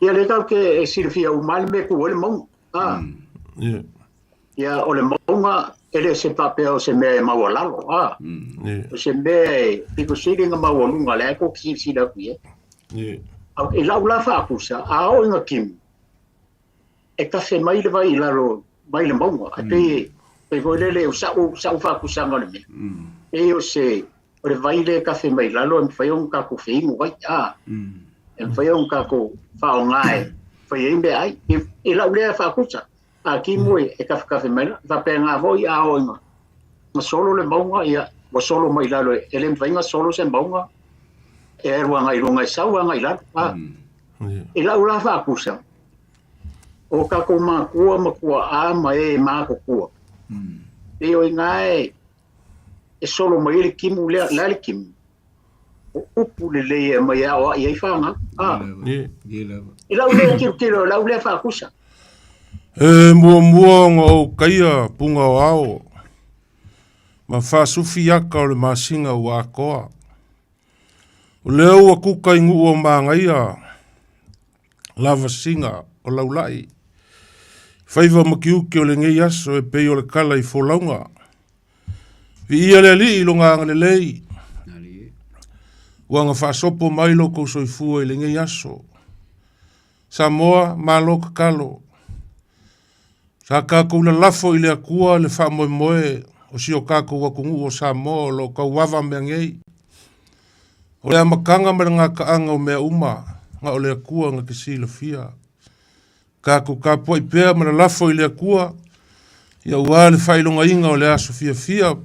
Ia lea tatou te e silafia uma lava le mea e tu ai le mauga. A. Ia. Ia o le mauga e le o se faapea o se mea e maualalo. A. Ia. O se mea e pito sili ona maualuga lea tou te silasila atu i ai. Ia. I lau la faakusa, a oo ina timu, e tafe mai le vai i lalo mai le mauga. E pei pei foi lele o sa'u sa'u faakusaga o le mea. Pei o se o le vai lea e tafe mai lalo e mafai ona tatou feinu ai. A. E mafai ona tatou faaaoga e fai ai meaai. I lau lea faakusa, a timu e tafetafe mai la. Faapena foi a oo ina na solo le mauga, ia ua solo mai lalo, e le mafai ona solo se mauga e alu agai i luga, e sau agai i lalo. A. I lau la faakusa, o tatou matua ma tuaa ma e matutua, pei o i ina e solo mai ai le timu lea, o le a le timu? O upu lelei e aumai e aoai ai fanau. A. I lau lea tilotilo, i lau lea faakusa. E muamua ona ou taia puga o ao ma faasufi aka o le masina ua atoa. O lea ua kuka i nuu o manaia lavasiga o laulai. Faiva ma tiute o lenei aso e pei o le tala i folauga. Viia le Alii i lona agalelei, ua na faasopo mai lo tou soifua i lenei aso. Samoa, malo tatalo. Sa tatou lalafo i le Atua le faamoemoe o si o tatou atunuu o Samoa o lo o tauava mea nei. O le amataga ma le gataaga o mea uma, na o le Atua na te silafia. Tatou tapuai pea ma lalafo i le Atua, ia aua le faailogaina o le aso fiafia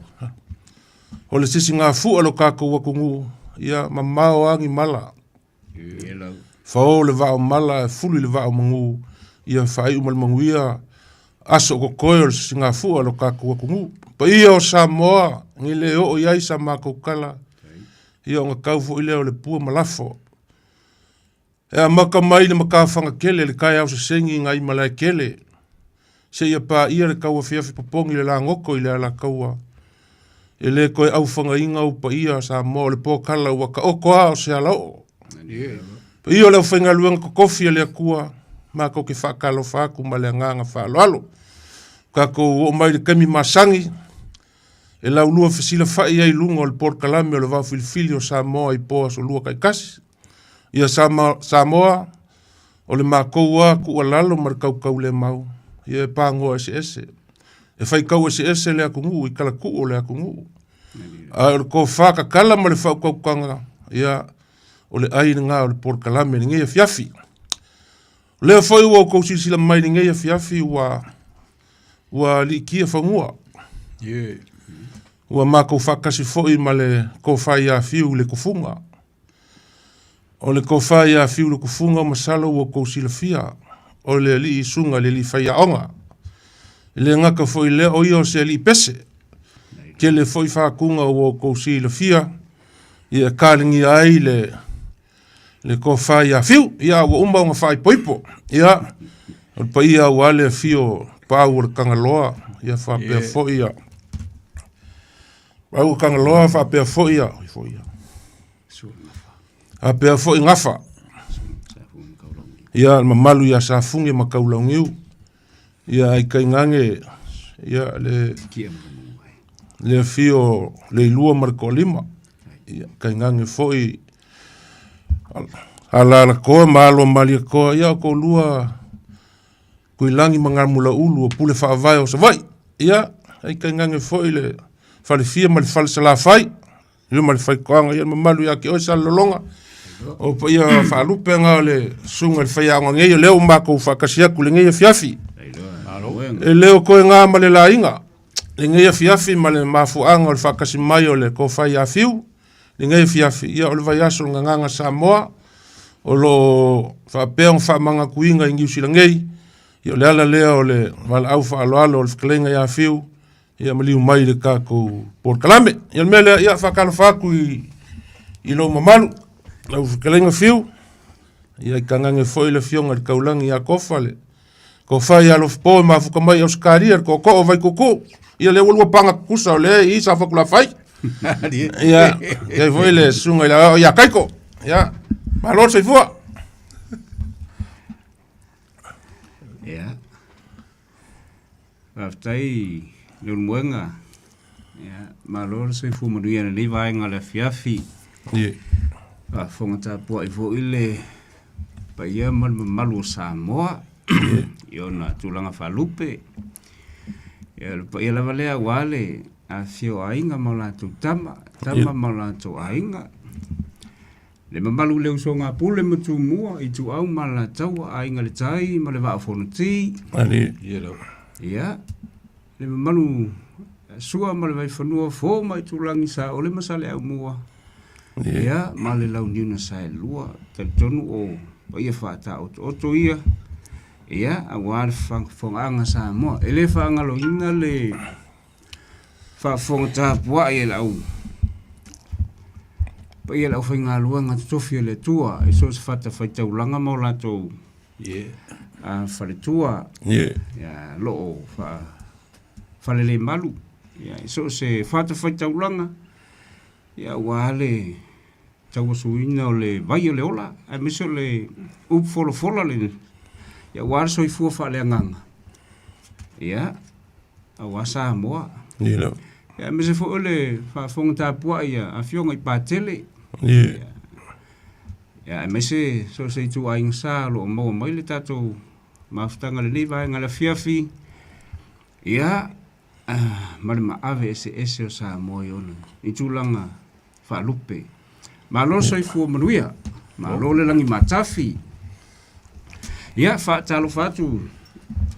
o le sisigafua o lo tatou atunuu, ia mamao a ni mala. Fao le vaa o mala e fulu i le vaa o manu, ia faaiu ma le manuia aso o totoe o le sisigafua o lo tatou atunuu. Paia o Samoa, nei le oo i ai sa matou tala, ia ona tau foi lea o le pua ma lafo. E amata mai le matafaga tele le taeao sesegi nai Malaetele, seia paia le tauafiafi popogi le lagoto i le Alataua. E le toe aufagaina ou paia Samoa o le potala ua taoto a o se alaoo. Paia o le aufaigaluega totofi a le Atua, matou te faatalofa atu ma le agaga faaaloalo. Tatou oo mai i le taimi masani, e laulua fesilafai ai i luga o le polokalame o le Vaofilifili o Samoa i po aso lua taitasi. Ia Samoa, o le matou lava tuualalo ma le tautaulemau, ia e pagoa eseese. E faitau eseese le atunuu i talatuu o le atunuu. A o le tofa tatala ma le faautautaga, ia, o le ai lena o le polokalame i lenei afiafi. O lea foi ua outou silasila mai i lenei afiafi ua ua liitia fanua. Yeah. Ua matou faatasi foi ma le tofa ia Fiu i le tufuga. O le tofa ia Fiu le tufuga masalo ua outou silafia, o le alii susuga i le alii faiaoga. E le gata foi i lea, o ia o se alii pese. Tele foi faatuga ua outou silafia, ia e taligia ai le le tofa ia Fiu, ia ua uma ona faaipoipo. Ia, o le paia aua le afio o Pau o le Tagaloa, ia faapea foi ia Pau o Tagaloa faapea foi ia, foi ia. Faapea foi Gafa. Ia, le mamalu ia Safugi ma Kaulaugiu. Ia, ai tainane ia le le afio o Leilua ma le Toalima. Ia, tainane foi Alalatoa ma Alo o Malietoa, ia o toalua Tuilagi ma Gamulaulu o pule faavae o Savaii. Ia, ai tainane foi le Falefia ma le Falesalafai, ia ma le Faitoaga, ia le mamalu ia te oe Salelologa. O paia faalupe na o le susuga i le faiaoga nei, o lea ua matou faatasi atu i lenei afiafi. E le o toe na ma le laina lenei afiafi ma le mafuaaga o le faatasi mai o le tofa ia Fiu lenei afiafi, ia o le vaiaso o le Gagana Samoa o lo o faapea ona faamanatuina i Niu Sila nei, ia o le ala lea o le valaau faaaloalo o le fetalaiga ia Fiu, ia maliu mai i le tatou polokalame. Ia o le mea lea, ia faatalofa atu i lou mamalu, lau fetalaiga Fiu, ia i tainane foi le afioga i le Taulagi ia Tofa, le Tofa ia Alofipo e mafuta mai i Ausetalia, le tootoo o Vaituutuu. Ia lea ua lua paga tutusa o lea e i i Safotulafai. Ia, i ai foi le susuga i le Aoao ia Kaiko. Ia, malo le soifua. Ia. Faafetai Leulumoega. Ia, malo le soifua manuia i lenei vaega o le afiafi. Ie. Faafofoga tapuai foi le paia ma le mamalu o Samoa i ona tulaga faalupe. Ia, o le paia lava lea aua le afifio o aiga ma o latou tama, tama ma o latou aiga. Le mamalu i le usoga a Pule ma Tumua, Ituau ma Alataua, Aiga i le Tai ma le Vaa o Fonoti. Alii. Ia, le mamalu Sua ma le Vaifanua, Fofo ma Aitulagi, Saole ma Saleaaumua, ia, ma le Launiu na Saelua. Talitonu o paia faataotooto ia, ia, aua le faafofogaaga a Samoa. E le faagaloina le Faafofoga tapuai e lau paia e le aufaigaluega totofi a le Atua i so o se fatafaitaulaga ma o latou faletua o lo o faalelemalu i so o se fatafaitaulaga aua le tauasuina o le vai o le ola aemaise o le upu folafola le aua le soifua faaleagaga ia aua Samoa. Ia. Ia aemaise foi o le faafofoga tapuai a Afioga i Patele. Ia. Ia aemaise so o se ituaiga sa o lo o maua mai le tatou mafutaga i lenei vaega o le afiafi. Ia ma le maave eseese o Samoa i ona i tulaga faalupe. Malo le soifua manuia, malo le lagi matafi. Ia, faatalofa atu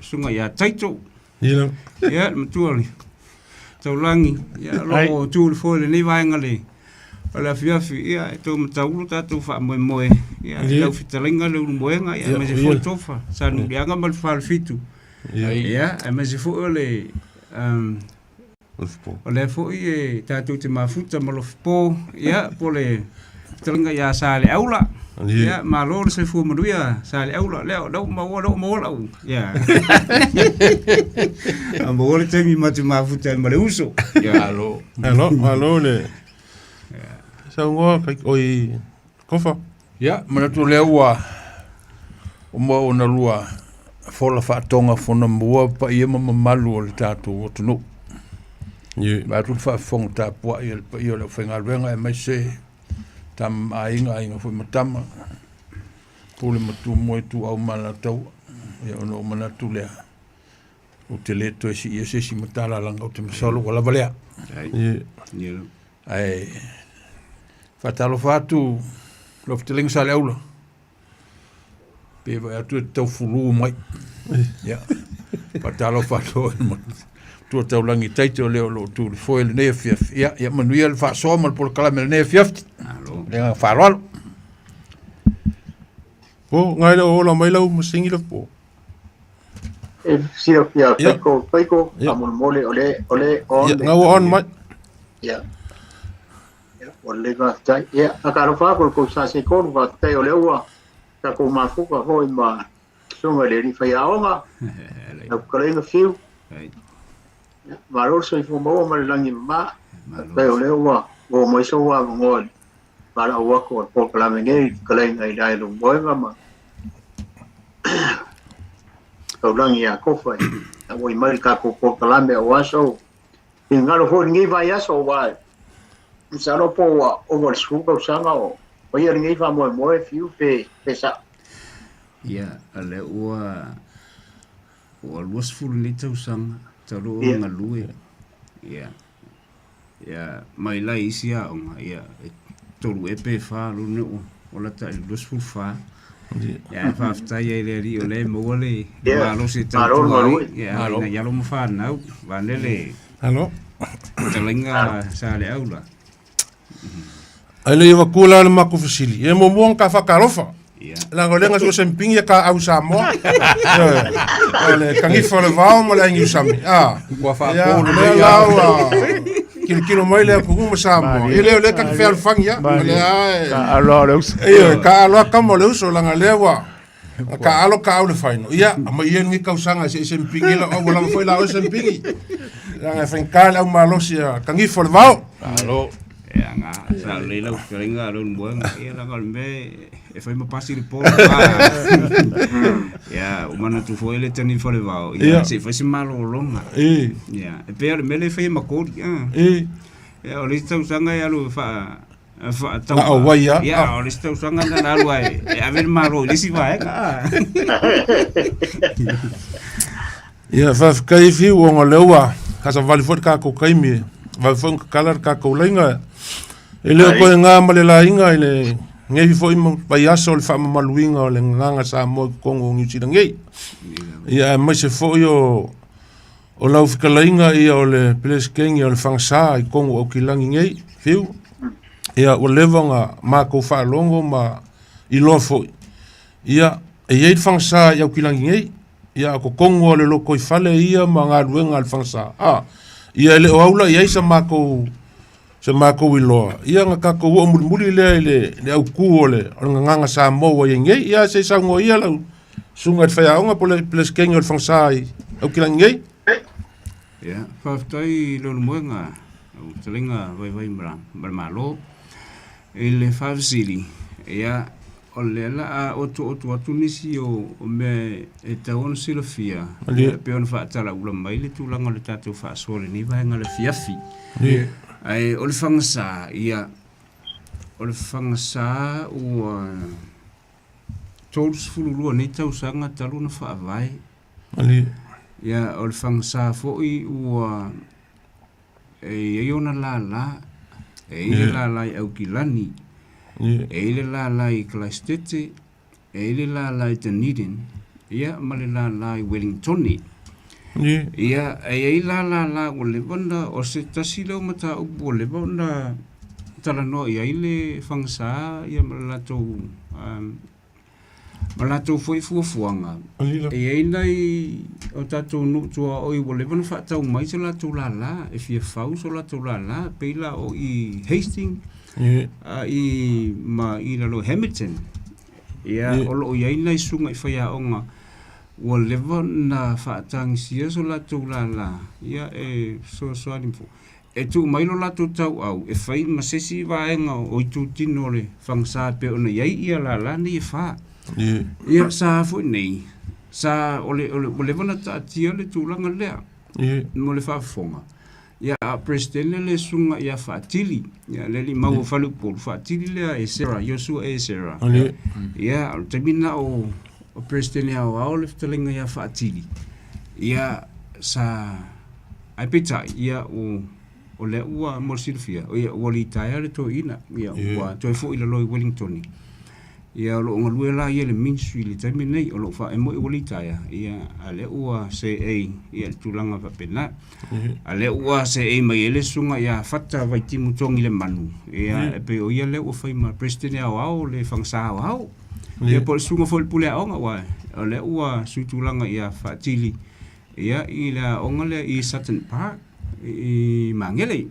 susuga ia Taito. Ia. Ia, le matua o le taulagi, ia, o lo o tu i le foe i lenei vaega le o le afiafi, ia, e tou mataulu tatou faamoemoe, ia, i lau fetalaiga Leulumoega, ia, aemaise foi Tofa, Sanuliaga ma le Falefitu. Ia, aemaise foi o le O lea foi e tatou te mafuta ma Lofipo, ia, po le fetalaiga ia Saleaula. Ia, malo le soifua manuia Saleaula. Lea, lea ua maua, lea ua maua lau, ia. A maua le taimi ma te mafuta ai ma le uso. Ia. Malo. Malo, malo le saunoa kai oi Kofa. Ia, manatu lea ua uma ona lua fola faatoga fonamua paia ma mamalu o le tatou atunuu. Ie. Vae atu le faafofoga tapuai a le paia o le aufaigaluega aemaise tama ma aiga, aiga foi ma tama, Pule ma Tumua, Ituau ma Alataua. Ia ona ou manatu lea, ou te le toe siia se isi matalalaga, ou te masalo ua lava lea. Ie. Ie. Ae faatalofa atu lau fetalaiga Saleaula, pe vaai atu e te tau fulu mai. Ia, faatalofa atu i le matua taulagi Taito lea o lo o tu i le foe i lenei afiafi. Ia, ia manuia le faasoa ma le polokalame i lenei afiafi. Malo. Le agaga faaaloalo. Po, ngai le ola mai lau masini le po. E silafia Taiko, Taiko, faamolemole o le o le on. Ia, nga ua on mai. Ia. Ia, ua lelei faafetai. Ia, faatalofa atu i le tou Sasekonu, faafetai o lea ua tatou mafuta foi ma susuga i le alii faiaoga, lau fetalaiga Fiu. Ia, malo le soifua maua ma le lagi e mama. Faafetai o lea ua maua mai sou avanoa i le valaau atu o le polokalame nei i le fetalaiga i le Leulumoega ma Taulagi ia Kofa e auai mai le tatou polokalame aua sou finagalo foi i lenei vaiaso aua masalo po ua ova i le 10 tausaga o faia lenei faamoemoe Fiu pe pe sa'o. Ia, o lea ua ua 20 nei tausaga talu ona galue. Ia, Ia, mai la i isi aoga, ia, e tolu ea pe fa lona ua, ua lata i le 24. Ia, ae faafetai ai i le Alii o lea e maua le Ia, malosi e malo le tautua ai, galue. ia, Malo. ina ia alo ma fanau, vaeane le Alo. fetalaiga Saleaula. Ai le iwa la le maku fesili. E muamua ona ka whakalofa. Ia. Leaga o lea na sua sempingi ia ka au Samoa. Ioe. O le kagifa o le vao ma le aiga usami. Ah. Ua Ia, faapolu o lea mai la a. ua kilokilo mai le atunuu ma Samoa. Ia lea o lea ka te fealofani ia. O lea e Ka aloa o le uso. Ioe, ka aloa kama o le uso leaga lea ua ka alo ka au le faino. Ia, aumai ia lenei tausaga se i sempingi lau au ua lava foi la oe sempingi. Leaga e faigata le au malosi a kagifa o le vao. Malo. Ia, nga, sa lelei lau fetalaiga a Leulumoega, ia leaga o le mea e fai ma pasi le po le va. Ia, ua manatu foi le tani Falevao, ia se i fai se malologa. Ia, e pei o le mea lea e fai e Makoli. Ia, o le isi tausaga e alu e faatau. Na o wai a. Ia, o le isi tausaga na alu ai e ave le malo i le isi vaega. Ia, faafetai Fiu ona o lea ua kasavali foi le tatou taimi e vave foi ona tatala le tatou laina. E le o toe na ma le laina i lenei foi vaiaso o le faamamaluina o le gagana Samoa i totonu o Niu Sila nei. Ia, aemaise foi o lau fetalaiga ia o le Peresetene o le Fagasa i totonu o Aukilani nei, Fiu. Ia, ua leva ona matou faalogo ma iloa foi. Ia, e i ai le Fagasa i Aukilani nei. Ia, o totonu o le lotoifale ia ma galuega a le Fagasa. Ia, e le o aula i ai sa matou se matou iloa, ia na tatou oo mulimuli lea i le autu o le gagana Samoa ua i ai nei. Ia, se i saunoa ia lau susuga i le faiaoga po o le Peresetene o le Fagasa i Aukilani nei. Ia, faafetai i Leulumoega, lau fetalaiga vaivai ma le Malo. I le faafesili, ia, o lea la a otooto atu nisi o mea e tatau ona silafia, e pei ona faatalaula mai le tulaga o le tatou faasoa i lenei vaega o le afiafi. Ae o le fagasa, ia, o le fagasa ua 32 nei tausaga talu ona faavae. Ia, o le fagasa foi ua E i ai ona lala, e i ai le lala i Aukilani, e i ai le lala i Kalaisitete, e i ai le lala i Dunedin, ia ma le lala i Wellingtone. Ia, e i ai la lala ua leva ona, o se tasi lea o mataupu ua leva ona talanoa i ai le fagasa ia ma le latou Ma latou foi fuafuaga, e i ai nai o tatou nuu tuaoi ua leva ona faatau mai so latou lala, e fia fau so latou lala, pei la o i Hastings, i ma i lalo i Hamilton. Ia, o lo o i ai nai susuga i faiaoga ua leva ona faatagisia so latou lala, ia e fesoasoani foi. E tuu mai lo latou tauau e fai ma se isi vaega o itutino o le fagasa e pei ona i ai ia lala nei e fa. Ia sa foi nei, sa o le, o le, ua leva ona taatia le tulaga lea mo le faafofoga. Ia a o Peresetene le susuga ia Faatili, ia le alii mau o Faleupolu, Faatili lea Esera, Iosua Esera. Ia o le taimi lena o, o Peresetene Aoao le fetalaiga ia Faatili, ia sa Ae peitai, ia, o, o lea ua mo le silafia, ia, ua litaea le toeaina, ia, ua toe foi i lalo i Wellington. Ia, o lo o galue la ia i le ministry i le taimi lenei, o lo o faa, e moni ua litaea, ia, a o lea ua seei ia i le tulaga faapena. A o lea ua seei mai ai le susuga ia Fata Vaitimu Togilemanu, ia, e pei o ia lea ua fai ma President Aoao o le Fagasa Aoao. Ia, po o le susuga foi i le Pule Aoga, aua o lea ua suitulaga ia Faatili Ia, i le aoga lea i Sutton Park, i Magele.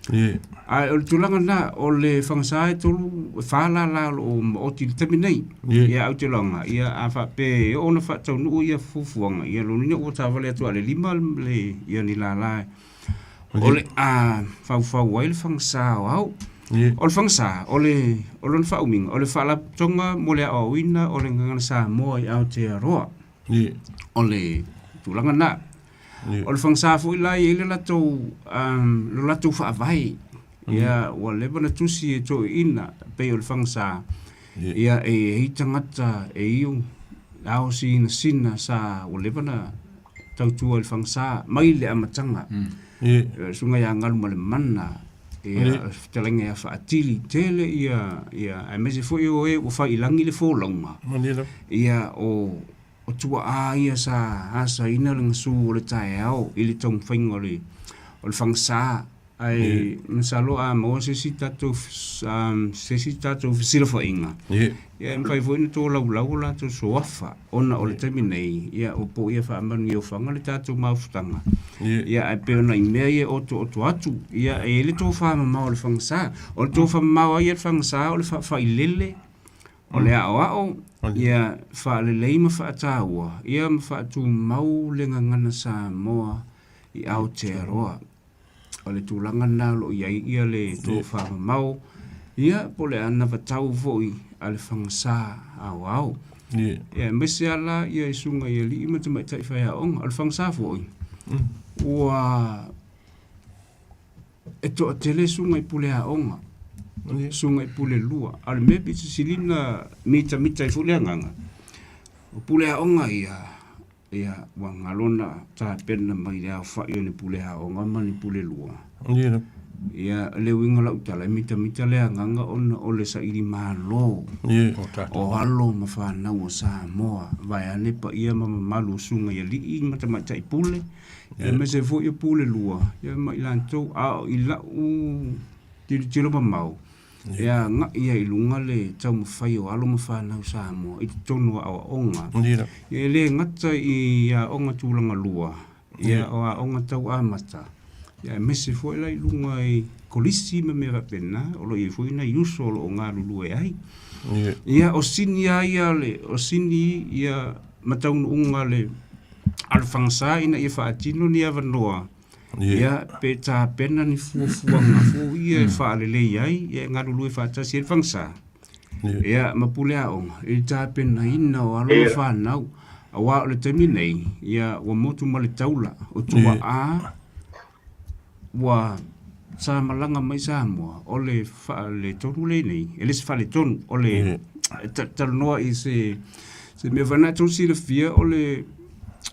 Ae o le tulaga lena, o le fagasa e tolu, e fa lala o lo o maoti i le taimi nei. Ia, ae ou te iloaina, ia, a faapea e oo ona faataunuu ia fuafuaga, ia lona uiga ua taavale atu lava i le lima le, ia ni lala o le a faufau ai le fagasa aoao. O le fagasa, o le, o lona faaumiga, o le Faalapotopotoga mo le Aoaoina o le Gagana Samoa i Aotearoa. O le tulaga lena. O le fagasa foi la e i ai le latou, lo latou faavae. Ia, ua leva ona tusi e toeaiina pei o le fagasa, ia e i ai tagata e iu ao sinasina sa ua leva ona tautua i le fagasa mai le amataga. Le susuga ia Galumalemana, ia fetalaiga ia Faatili tele ia, ia aemaise foi o e ua fai i lagi le folauga. Ia o o tuaa ia sa asaina le gasu o le taeao i le taumafaiga o le o le fagasa. Ae masalo a maua se isi tatou se isi tatou fesilafaiga, ia e mafai foi ona tolaulau o latou suafa ona o le taimi nei, ia ua poia faamanuiaofaga le tatou mafutaga. Ia ae pei ona i mea ia e otooto atu, ia e i ai le tofa mamao o le fagasa. O le tofa mamao lava ia o le fagasa o le faafailele, o le aoao, ia faalelei ma faataua, ia ma faatumau le gagana Samoa i Aotearoa. O le tulaga lena o lo o i ai ia le tofa mamao, ia po o le anavatau foi a le fagasa aoao. Ia. Ia, aemaise lava la ia i susuga i alii ma tamaitai faiaoga. O le fagasa foi, ua e toatele susuga i pule aoga, susuga i pule lua. A o le mea pito sili ona mitamita ai foi le agaga, o pule aoga ia, ia ua galo ona tapena mai le aofai o ni pule aoga ma ni pule lua. Ia. Ia, le uiga o lau tala, e mitamita le agaga ona o le saili malo Ia. o alo ma fanau o Samoa, vaeane paia ma mamalu o susuga i alii ma tamaitai pule, aemaise foi o pule lua, ia ma i latou, a o i lau tilotilo mamao, e agai ai i luga le taumafai o alo ma fanau Samoa i totonu o aoaoga. Ia. E le gata i aoga tulaga lua, ia o aoga tau amata, ia aemaise foi la i luga i kolisi ma mea faapena, o lo o i ai foi nai uso o lo o galulue ai. Ia. Ia, o sini lava ia le, o sini ia ma taunuuga le a le fagasa ina ia faatino ni avanoa, ia pe tapena ni fuafuaga foi ia e faalelei ai, ia e galulue faatasi ai le fagasa. Ia ma pule aoga i le tapenaina o alo ma fanau, aua o le taimi nei, ia ua motu ma le taula, o tuaa ua sa malaga mai Samoa, o le faaletonu lenei, e le se faaletonu, o le talanoa i se se mea foi lena e tou silafia o le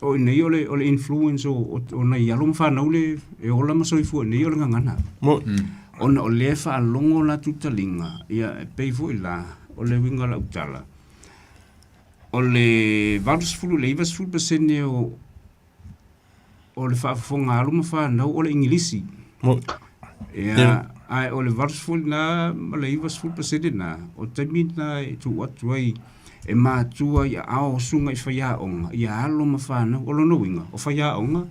o i nei o le o le influence o o nai alo ma fanau le e ola ma soifua i nei o le gagana. Ona o lea e faalogo latou taliga, ia e pei foi la o le uiga o lau tala, o le 80 i le 90% o le faafofoga a alo ma fanau o le Igilisi. Ia, ae o le 80 lena ma le 90% lena, o taimi lena e tuu atu ai e matua i aao o susuga i faiaoga ia alo ma fanau. O lona uiga, o faiaoga,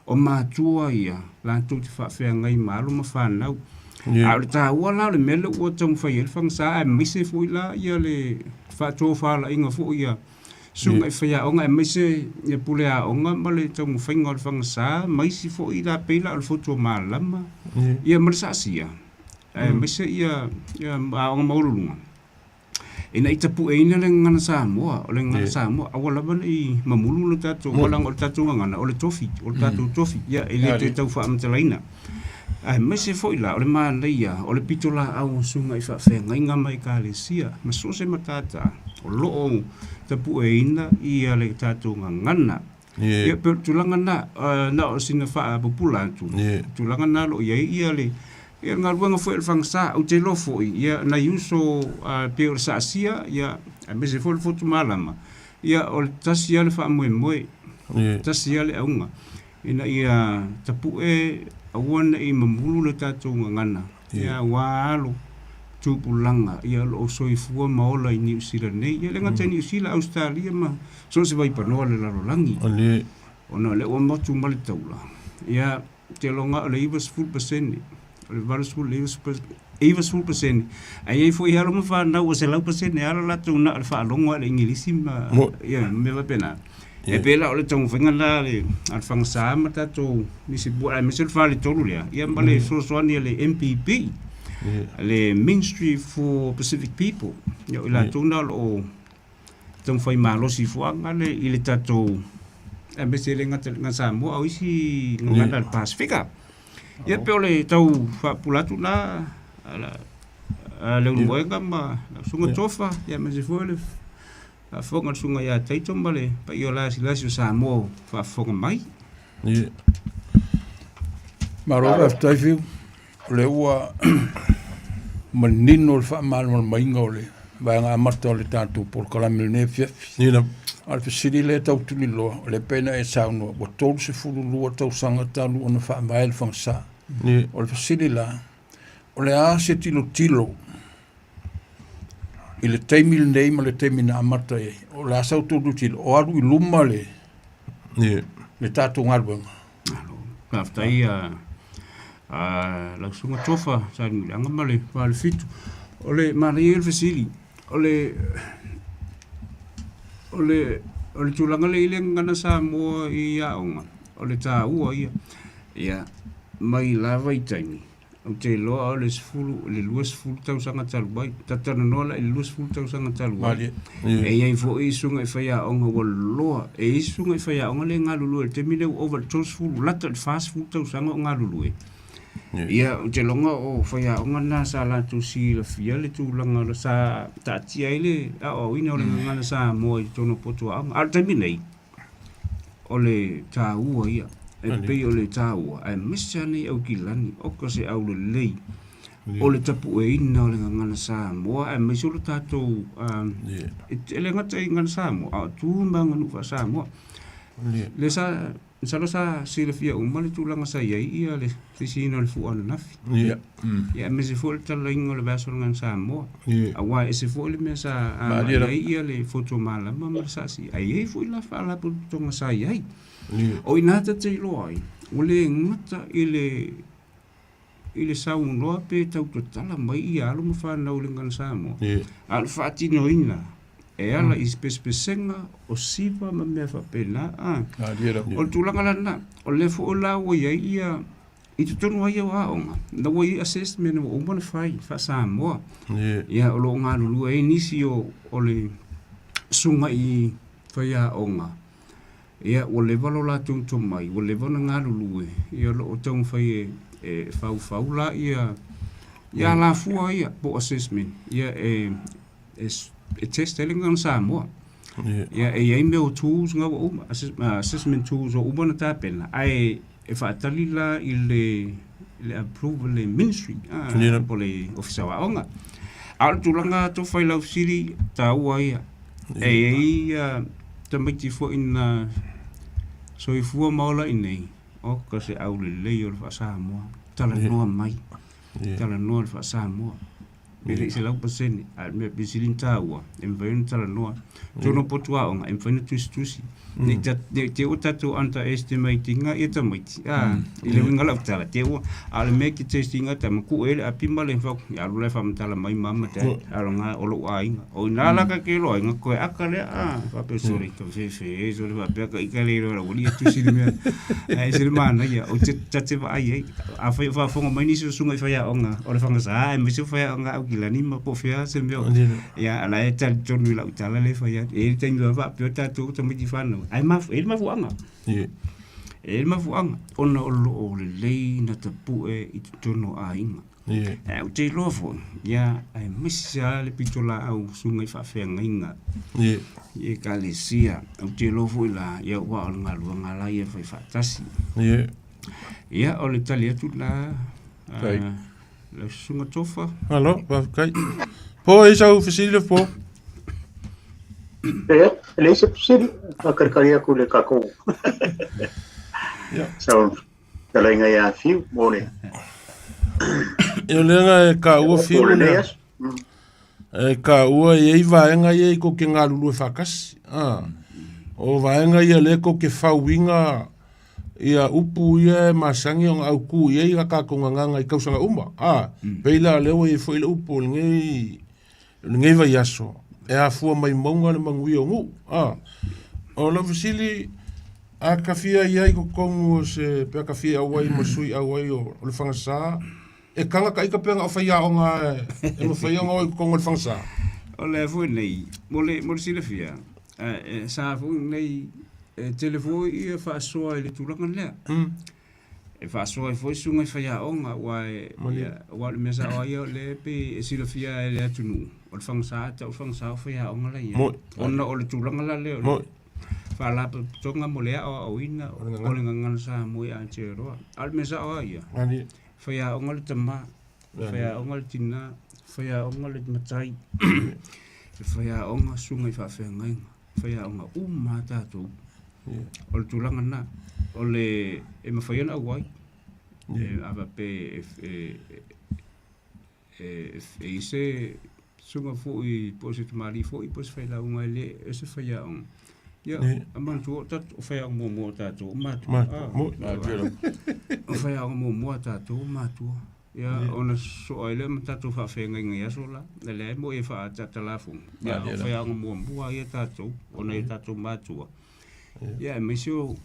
o matua ia latou te faafeagai ma alo ma fanau. A o le taua la o le mea lea ua taumafai ai le fagasa, aemaise foi la ia le faatofalaiga foi ia susuga i faiaoga, aemaise ia pule aoga ma le taumafaiga o le fagasa ma isi foi la pei la o le Fotu o Malama ia ma le Saasia, aemaise ia aoga maualuluga. Ina ia tapueina le gagana Samoa, o le gagana Samoa, aua lava ne i mamulu le tatou, aua leaga o le tatou gagana, o le tofi, o le tatou tofi, ia e le toe tau faamatalaina. Aemaise foi la o le manaia o le pitolaau o susuga i faafeagaiga ma ekalesia ma so o se matata o lo o tapueina ia le tatou gagana. Ia pei o le tulaga lena, na o sina faapupula atu, tulaga lena o lo o i ai ia le ia le galuega foi a le fagasa. Ou te iloa foi ia nai uso pei o le Saasia ia aemaise foi le Fotu Malama, ia o le tasi lava le faamoemoe, tasi lava le auga ina ia tapue aua ne i mamulu le tatou gagana, ia aua alo tupulaga ia o lo o soifua ma ola i Niu Sila nei, ia e le gata i Niu Sila, Ausetalia ma so o se vaipanoa o le lalolagi. Ona o lea ua motu ma le taula, ia ou te iloa o le 90%, o le 80 i le 90%, ae i ai foi alo ma fanau ua 100% lava lo latou na o le faalogo lava i le Igilisi ma ia mea faapena. E pei la o le taumafaiga lena a le Fagasa ma tatou nisi aemaise o le faletolu lea, ia ma le fesoasoani a le MPP, le Ministry for Pacific People. Ia o i latou na o lo o taumafai malosi fuaga le i le tatou aemaise e le gata i le Samoa a o isi gagana a le Pasefika. Ia pei o le tau faapupula atu lena a Leulumoega ma lau Susuga Tofa, ia aemaise foi o le faafofoga a le Susuga ia Taito ma le paia o lasilasi o Samoa o faafofoga mai. Ia. Malo faafetai Fiu. O lea ua manino le faamalamalamaina o le vaega amata o le tatou polokalame i lenei afiafi. Ia lava. A o le fesili lea e tau tuliloa, o lea pei ona e saunoa, ua 32 tausaga talu ona faavae le fagasa. Ia. O le fesili la, o le a se tilotilo i le taimi lenei ma le taimi na amata ai? O le a sa outou tilotilo, o alu i luma le, Ia. le tatou galuega? Malo. Faafetai a lau Susuga Tofa Salemuliaga ma le Falefitu. O le manaia ia o le fesili, o le o le o le tulaga lea i le gagana Samoa i aoga, o le taua ia. Ia, mai la vaitaimi. Ou te iloa o le 10, le 20 tausaga talu ai. Talatalanoa la i le 20 tausaga talu ai. E i ai foi susuga i faiaoga ua loa. E i ai susuga i faiaoga lea e galulue i le taimi lea ua ova i le 30, lata i le 40 tausaga o galulue. Ia, ou te iloga o faiaoga na sa latou silafia le tulaga sa taatia ai le aoaoina o le gagana Samoa i totonu o potu aoga. A o le taimi nei, o le taua ia, e pei o le taua, aemaise lava nei Aukilani, oka se aulelei o le tapueina o le gagana Samoa, aemaise o le tatou, e le gata i gagana Samoa, a o tu ma aganuu faa-Samoa. Lea sa Masalo sa silafia uma le tulaga sa i ai ia le sisiina o le fua ananafi. Ia. Ia aemaise foi le talaiga o le vaiaso o le Gagana Samoa. Aua e ese foi le mea sa agai ai ia le Foto Malama ma le SASI. Ae i ai foi la faalapotopotoga sa i ai. O i ina ta te iloa ai, ua le gata i le i le saunoa pe tau tatala mai ia alo ma fanau i le Gagana Samoa, a o le faatinoina e ala i pesepesega o siva ma mea faapena. O le tulaga la lena, o lea foi la ua i ai ia i totonu lava ia o aoga, na ua i ai assessment ua uma ona fai faa-Samoa. Ia o lo o galulue ai nisi o le susuga i faiaoga Ia, ua leva lo latou tomai, ua leva ona galulue, ia o lo o taumafai e faufau la ia ia alafua ia po o assessment, ia e e test ai le gagana Samoa. Ia e i ai mea o tools na ua uma, assessment tools ua uma ona tapena, ae e faatali la i le le approve a le ministry, po o le Ofisa o Aoga. A o le tulaga tofa i lau fesili, taua ia. E i ai ia tamaiti foi na soifua ma ola i inei, oka se aulelei o le faa-Samoa, talanoa mai, talanoa le faa-Samoa. E le i 100%, a o le mea pito sili ona taua, e mafai ona talanoa. Totonu o potu aoga, e mafai ona tusitusi. Ne i te i ua tatou underestimate ina ia tamaiti, a, i le uiga o lau tala, te i ua, a o le mea e te test ina tama, tuu i ai le api ma le fau, ia alu la e faamatala mai mama ma dad, a o lena o lou aiga. O i ina la ta te iloa ai, ona toe aka lea, a, faapea, sole, tafefe, sole faapea ka ita le iloa e lau alii e tusi le mea. Ae ese le manaia, ou te, ta te vaai ai. Afai o faafofoga mai nisi o susuga i faiaoga o le fagasa, aemaise o faiaoga a Aukilani ma po o fea se mea o, ia, o la e talitonu i lau tala lea e fai atu. E i ai le taimi e faapea tatou tamaiti fanau, ae e i ai le mafuaaga. E i ai le mafuaaga, ona o lo o lelei ona tapue i totonu o aiga. Ae ou te iloa foi, ia, aemaise lava le pitolaau susuga i faafeagaiga i Ekalesia. Ou te iloa foi la, ia, aua o le galuega la ia e fai faatasi. Ia, o le tali atu lena, lau susuga Tofa. Malo, faafetai. Po, e i sau fesili le po? E leai se fesili, faakalikali atu le tatou sau fetalaiga ia Fiu mo le Ia o lea e taua Fiu lea. E taua e i ai vaega ia i kou te galulue faatasi. O vaega ia lea kou te fauina ia upu ia e masani ona autu i ai a tatou gagana i tausaga uma. Pei la lea ua i ai foi le upu o lenei lenei vaiaso e afua mai mauga le manuia o nuu. O lau fesili, a ta fia i ai i totonu o se, pe a ta fia auai ma sui auai o le fagasa, e taga ita pe na o faiaoga e mafai ona o i totonu o le fagasa? O le a foi nei, mo le, mo le silafia, e sa foi nei, e tele foi ia faasoa i le tulaga lea. E faasoa ai foi susuga i faiaoga, aua e, ia, aua o le mea sao lava ia o lea e pei e silafia e le atunuu, o le fagasa e tau o le fagasa o faiaoga la i ai. Ona o le tulaga la lea o le faalapotopotoga mo le aoaoina o le gagana Samoa i Aotearoa. A o le mea sao lava ia, faiaoga le tama, faiaoga le tina, faiaoga le matai, e faiaoga susuga i faafeagaiga. Faiaoga uma lava tatou. O le tulaga lena, o le e mafai ona auai, a faapea e i ai se susuga foi po o se tamalii foi po o se failauga e le o se faiaoga, ia manatua o tatou, o faiaoga muamua o tatou o matua. O faiaoga muamua a tatou o matua. Ia, ona sosoo ai lea ma tatou faafeagaiga i aso la. E leai mo e faatatalafoga. Ia, o faiaoga muamua ia tatou, ona i tatou matua. Ia, aemaise o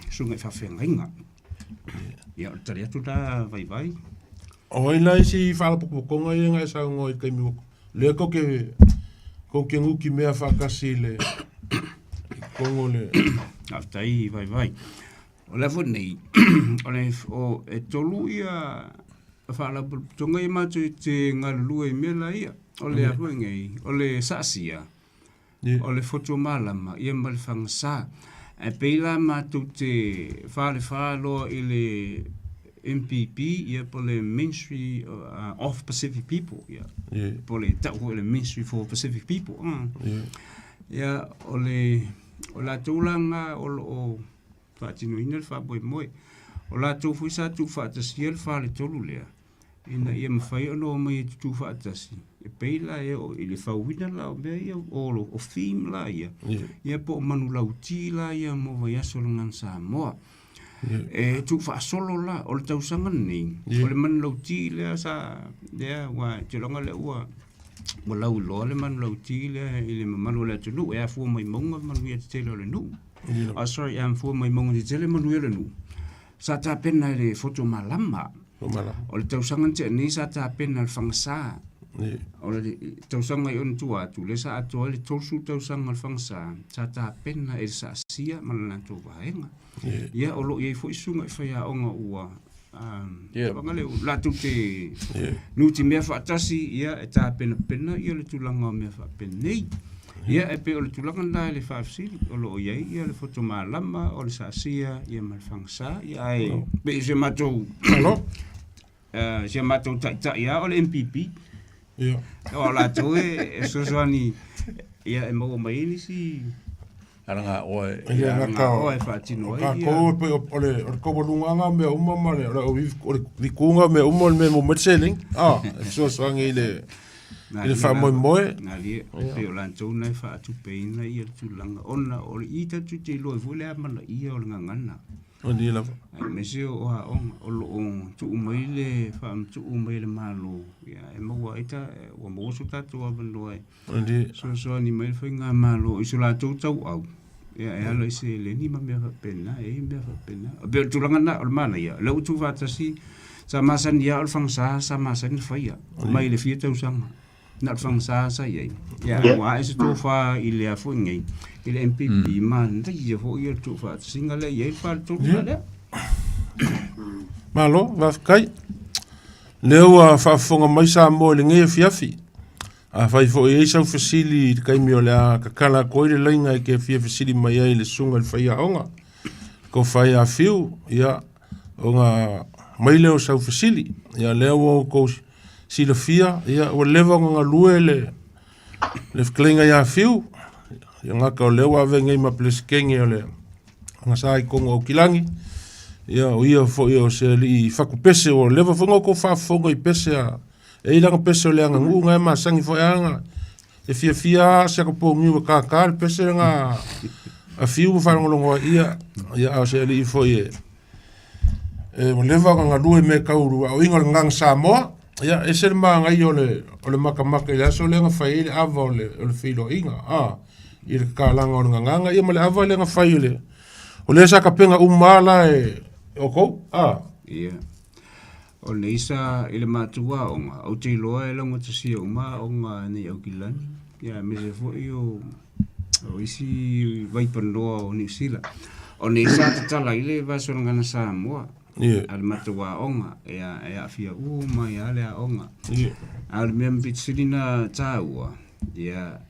susuga i faafeagaiga. Ia, o le tali atu la vaivai. O ai la isi faalapotopotoga ia na e saunoa i le taimi ua lea tou te tou te nutimea faatasi i le i totonu o le Faafetai Vaivai. O le a foi nei, o le o e tolu ia faalapotopotoga ia matou te galulue i mea la ia. O le a foi nei, o le saasia, o le fotu malama ia ma le fagasa. Ae pei la matou te falefa loa i le MPP ia po o le Ministry of Pacific People ia po o le tau foi o le Ministry for Pacific People. Ia o le o latou la lena o lo o faatinoina le faamoemoe. O latou foi sa tuufaatasia le faletolu lea ina ia mafai ona omai e tutu faatasi e pei la e oo i le fauina la o mea ia o theme la ia, ia po o manulauti la ia mo vaiaso o le Gagana Samoa. E tuufaasolo la, o le tausaga lenei, o le manulauti lea sa, lea ua, ou te iloa lea ua lauiloa le manulauti lea i le mamalu o le atunuu, e afua mai mauga manuia tetele o le nuu. Oh, sorry, e afua mai mauga tetele manuia o le nuu. Sa tapena e le Foto Malama. O le tausaga na tea nei sa tapena e le Fagasa. O le tausaga i ona tua atu, lea sa atoa ai le 30 tausaga o le Fagasa, sa tapena e le Saasia ma le latou vaega. Ia, o lo o i ai foi susuga i faiaoga ua vaga lea, latou te nutimea faatasi, ia, e tapenapena ia le tulaga o mea faapenei. Ia, e pei o le tulaga lena i le faafesili, o lo o i ai ia le foto malama, o le saasia ia ma le fagasa, ia ae pei o si a matou si a matou taitai lava o le MPP. Ia. O latou e fesoasoani ia e maua mai ai nisi Alaga oe. Ia, Alaga oe e faatino ai. O tatou e pei o le taualugaga o mea uma ma le o le vikuga o mea uma o le mea e maua mai le seleni. Ah, e fesoasoani i le i le faamoemoe. Galie, pei o latou na e faatupeina ia le tulaga ona o le i tatou te iloa ai foi le amanaia o le gagana. Malie lava. Aemaise o aoga o lo o tuu mai le faamatuu mai e le Malo, ia e maua ai ta, ua maua so tatou avanoa e fesoasoani mai le faigamalo i so latou tauau, ia e ala i seleni ma mea faapena, e i ai mea faapena. E pei o le tulaga lena o le manaia, o lea ua tuufaatasi, sa masani lava o le fagasa sa masani ona faia mai le fia tausaga. Na o le fagasa sa i ai. Ia ua ae se tofa i le a foi nei, i le MPP, manaia foi ia le tuufaatasiga lea e i ai le faletolu la lea. Malo, faafetai. Lea ua faafofoga mai Samoa i lenei afiafi. Afai foi e i ai sau fesili i le taimi o le a tatala atu ai le laina e te fia fesili mai ai i le susuga i le faiaoga, tofa ia Fiu, ia, ona mai lea o sau fesili. Ia, lea ua outou silafia, ia, ua leva ona galue le, le fetalaiga ia Fiu, ia gata o lea ua avea nei ma Peresetene o le Gasa i totonu o Aukilani, ia, o ia foi o se alii fatupese, ua leva foi ona outou faafofoga i pese a E i ai lana pese o le aganuu na e masani foi a e fiafia a si aka poniu e kākā le pese lena a Fiu ma faalogologo ai ia, ia a o se alii foi e e ua leva ona galue i mea tau aoaiga o le Gagana Samoa. Ia, ese le manaia o le o le matamata i le aso lea na fai ai le ava o le o le feiloaiga, a i le tatalaga o le gagana ia ma le ava lea na fai o le o lea sa tapena uma lava la e outou, a. Ia. O le isa i le matou aoga, ou te iloa e laugatasia uma aoga nei Aukilani, ia aemaise foi o, o isi vaipanoa o Niu Sila. O le isa tatala ai le vaiaso o le Gagana Samoa a le matou aoga, ia e aafia uma ai lava le aoga. A o le mea pito sili ona taua, ia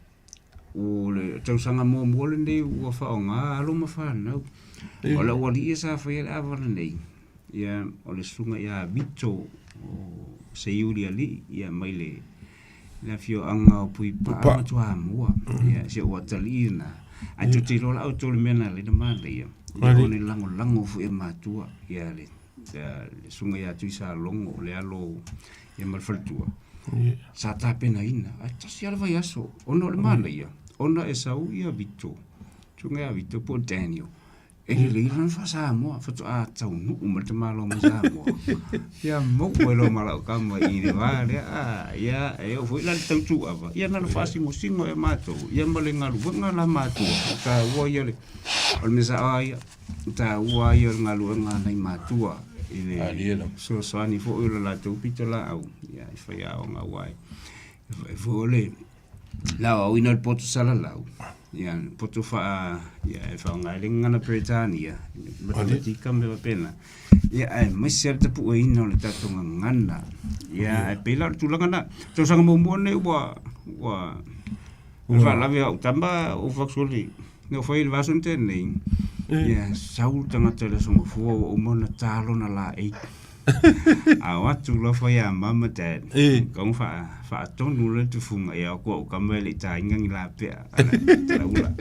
o le tausaga muamua lenei ua faaaoga alo ma fanau. O le aualii ia sa faia le ava lenei, ia o le susuga ia Vito o Seiuli Alii ia mai le le afioaga o Puipaa ma Toamua. Ia si ou atalii lena. Ae tou te iloa la outou le mea na ala ai ona manaia, o le lagolago foi a matua ia le le susuga ia Tuisalogo, le alo ia ma le faletua, sa tapenaina, ae tasi lava le vaiaso, ona o le manaia, ona e sau ia Vito, susuga ia Vito po o Daniel, e lelei lana faa-Samoa, faatoa taunuu mai le tamaloa mai Samoa, ia maua ai loa ma lau tama i le va lea, a, ia, e oo foi la i le tau tuuava, ia na ona faasingosingo e matou, ia ma le galuega la matua, o taua ia o le mea sao lava ia. O taua ia o le galuega a nai matua. I le fesoasoani foi o le latou pitolaau ia i faiaoga aua e e foi o le aoaoina o le poto salalau, ia poto faa ia e faaaoga ai le gagana Peretania, matematika ma mea faapena, ia aemaise lava le tapueina o le tatou gagana. Ia ae pei la o le tulaga lena. Tausaga muamua lenei ua ua faalave au tama ou fai atu sole, na ou fai i le vaiaso na tea nei, ia sau le tagata i le Aso Gafua ua uma ona ta lona laei. A o atu loa fai ia mama dad, kau faatonu loa le tufuga, ia o atu au tama e le i taina ni lapea ula.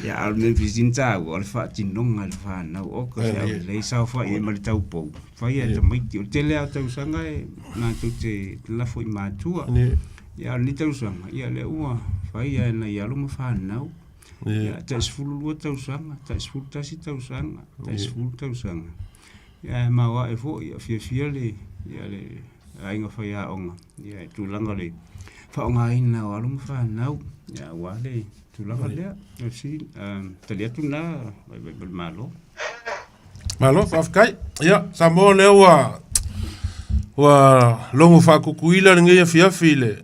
Ia a o le mea pito sili ona taua, o le faatinoga i le fanau, oka se au lelei saofai ai ma le taupou, fai a e tamaiti. O le tele lava o tausaga e matou te lafo i matua. Ia a o lenei tausaga, ia lea ua fai lava e nai alo ma fanau. Ia tai 12 tausaga, tai 11 tausaga, tai 10 tausaga. Ia e maoae foi, ia fiafia le, ia le aiga faiaoga, ia i tulaga o le faaaogaina o alo ma fanau, ia aua le tulaga lea. Tali atu lena Vaivai ma le Malo. Malo, faafetai. Ia, Samoa lea ua ua logo faakukuila lenei afiafi i le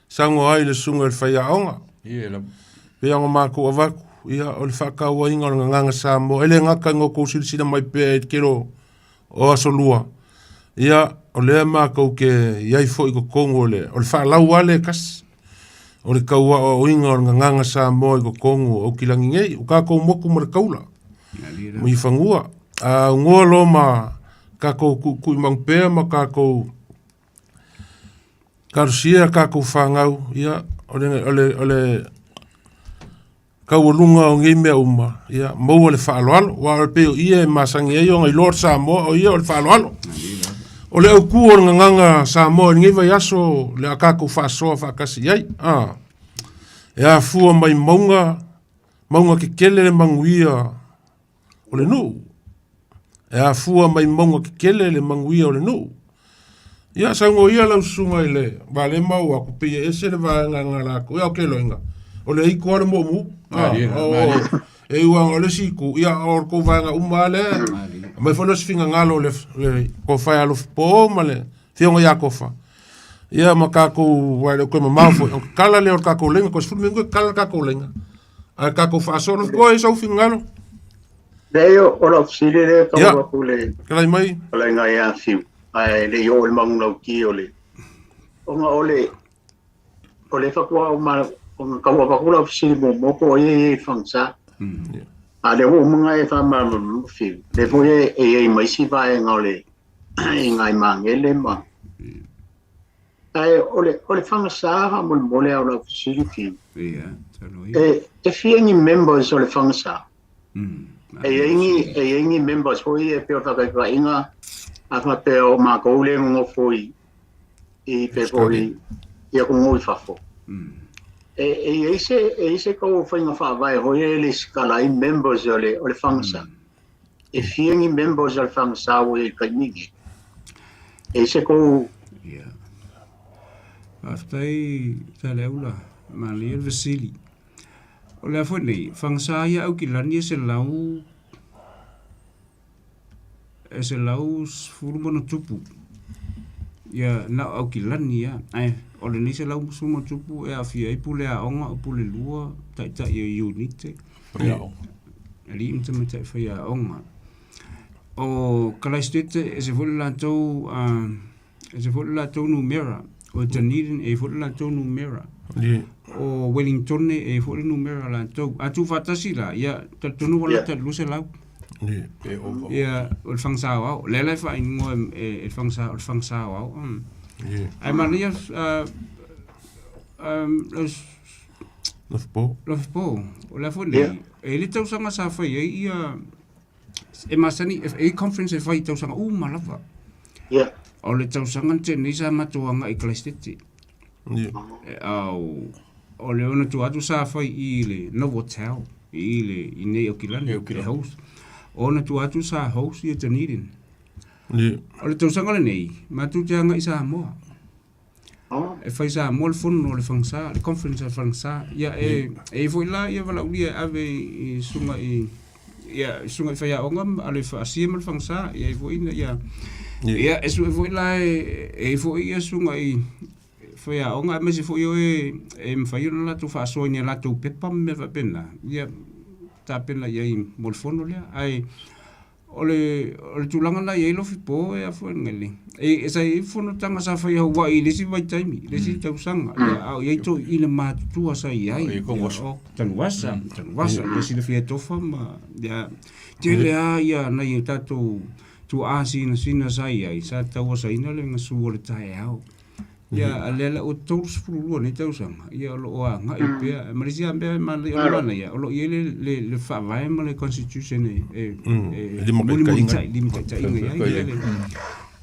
saunoa ai le susuga i le faiaoga. Ia lava. Pei ona matou avatu, ia, o le faatauaina o le gagana Samoa, e le gata ina outou silasila mai pea i le tele o aso lua, ia, o lea matou te i ai foi i totonu o le, o le faalau lava lea e tasi, o le tau aoaoina o le gagana Samoa i totonu o Aukilani nei, o tatou motu ma le taula, ma i fanua. A aunoa loa ma tatou tuutuuimanu pea ma tatou Talosia a tatou fanau, ia, o le, o le, o le taualuga o nei mea uma, ia, maua le faaaloalo. Aua e pei o ia e masani ai ona iloa le Samoa, o ia o le faaaloalo. O le autu o le gagana Samoa i lenei vaiaso, le a tatou faasoa faatasi i ai. A, e afua mai mauga, mauga tetele le manuia o le nuu. E afua mai mauga tetele le manuia o le nuu. Ia saunoa ia lau susuga i le vale ma ua atu pei e ese le vaega na latou. Ia o ke loinga. O le iko le mo mu. Ah, o e ua o le siku ia o ko vaega uma le. Mai foi le fingangalo le le ko fai alo po ma le fionga ia kofa. Ia ma kakou wa le ko mamao foi. O kala le o kakou lenga ko sefulu minute kala kakou lenga. Ae tatou faasolo koe i sou finagalo. Leai, o lau fesili lea e tau atu le Kelai mai. Fetalaiga ia Fiu, ae le i oo i le magunauti o le ona o le o le faatoa ou ma ona tau avatu lau fesili muamua po o ai e i ai i le fagasa. A o lea ua uma ona e faamalamalama Fiu, lea foi e i ai ma isi vaega o le i nai magele ma Ae o le, o le fagasa faamolemole a o lau fesili Fiu. Ia, talo ia. E, e fia ni members o le fagasa? E i ai ni, e i ai ni members foi e pei o le faataitaiga a faapea o matou lea e nonofo i, i pe foi i atunuu i fafo. E, e i ai se, e i ai se tou faiga faavae foi e lesitala ai members o le, o le fagasa? E fia ni members o le fagasa ua i ai i le taimi lenei? E i ai se tou Ia. Faafetai Saleaula, manaia le fesili. O le a foi nei, fagasa ia Aukilani e 110+. Ia na o Aukilani lava, ae o lenei 110+ e aafia ai pule aoga, o pule lua, taitai o iunite. Alii ma tamaitai faiaoga. O Kalaisitete e ese foi le latou e ese foi le latou numera. O Dunedin e i ai foi le latou numera. O Wellingtone e i ai foi le numera latou. A tuufaatasi la, ia talitonu ua lata i le 200. Ia o le fagasa aoao. O lea la e faaigoa e le fagasa o le fagasa aoao. Ae manaia Lofipo. Lofipo. O le a foi nei, e i ai le tausaga sa fai ai ia e masani e i ai conference e fai i tausaga uma lava. Ia. O le tausaga na tea nei sa matou agai i Kalaisitete. Ia. Au o le ona tua atu sa fai i le Novotel i le i nei Aukilani e host. O ona tua atu sa host ia Dunedin. Ia. O le tausaga lenei, matou te agai i Samoa. E fai Samoa le fono a le fagasa, le conference a le fagasa. Ia e, e i ai foi la ia valaaulia e ave i susuga i ia susuga i faiaoga ma alo i faasia ma le fagasa, ia i foi ina ia, ia e sue foi la e i ai foi ia susuga i faiaoga aemaise foi o e e mafai ona latou faasoa i ni a latou pepa ma mea faapena, ia tapena i ai mo le fono lea. Ae O le o le tulaga lena e i ai Lofi po e afua i le e sa i ai fonotaga sa fai i Hawaii i le isi vaitaimi i le isi tausaga ia a o i ai toeaiina matutua sa i ai o Tanuvasa Tanuvasa le silafia e Tofa ma ia tele lava ia nai o tatou tuaa sinasina sa i ai sa tauasaina le gasu o le taeao. Ia, a lea la ua 32 nei tausaga, ia o lo o agai pea. Ma le isi lava mea e manaia, o le manaia, o lo o i ai le, le, le faavae ma le constitution e, e, e mulimulita'i, limataitaiina i ai. Ia, le,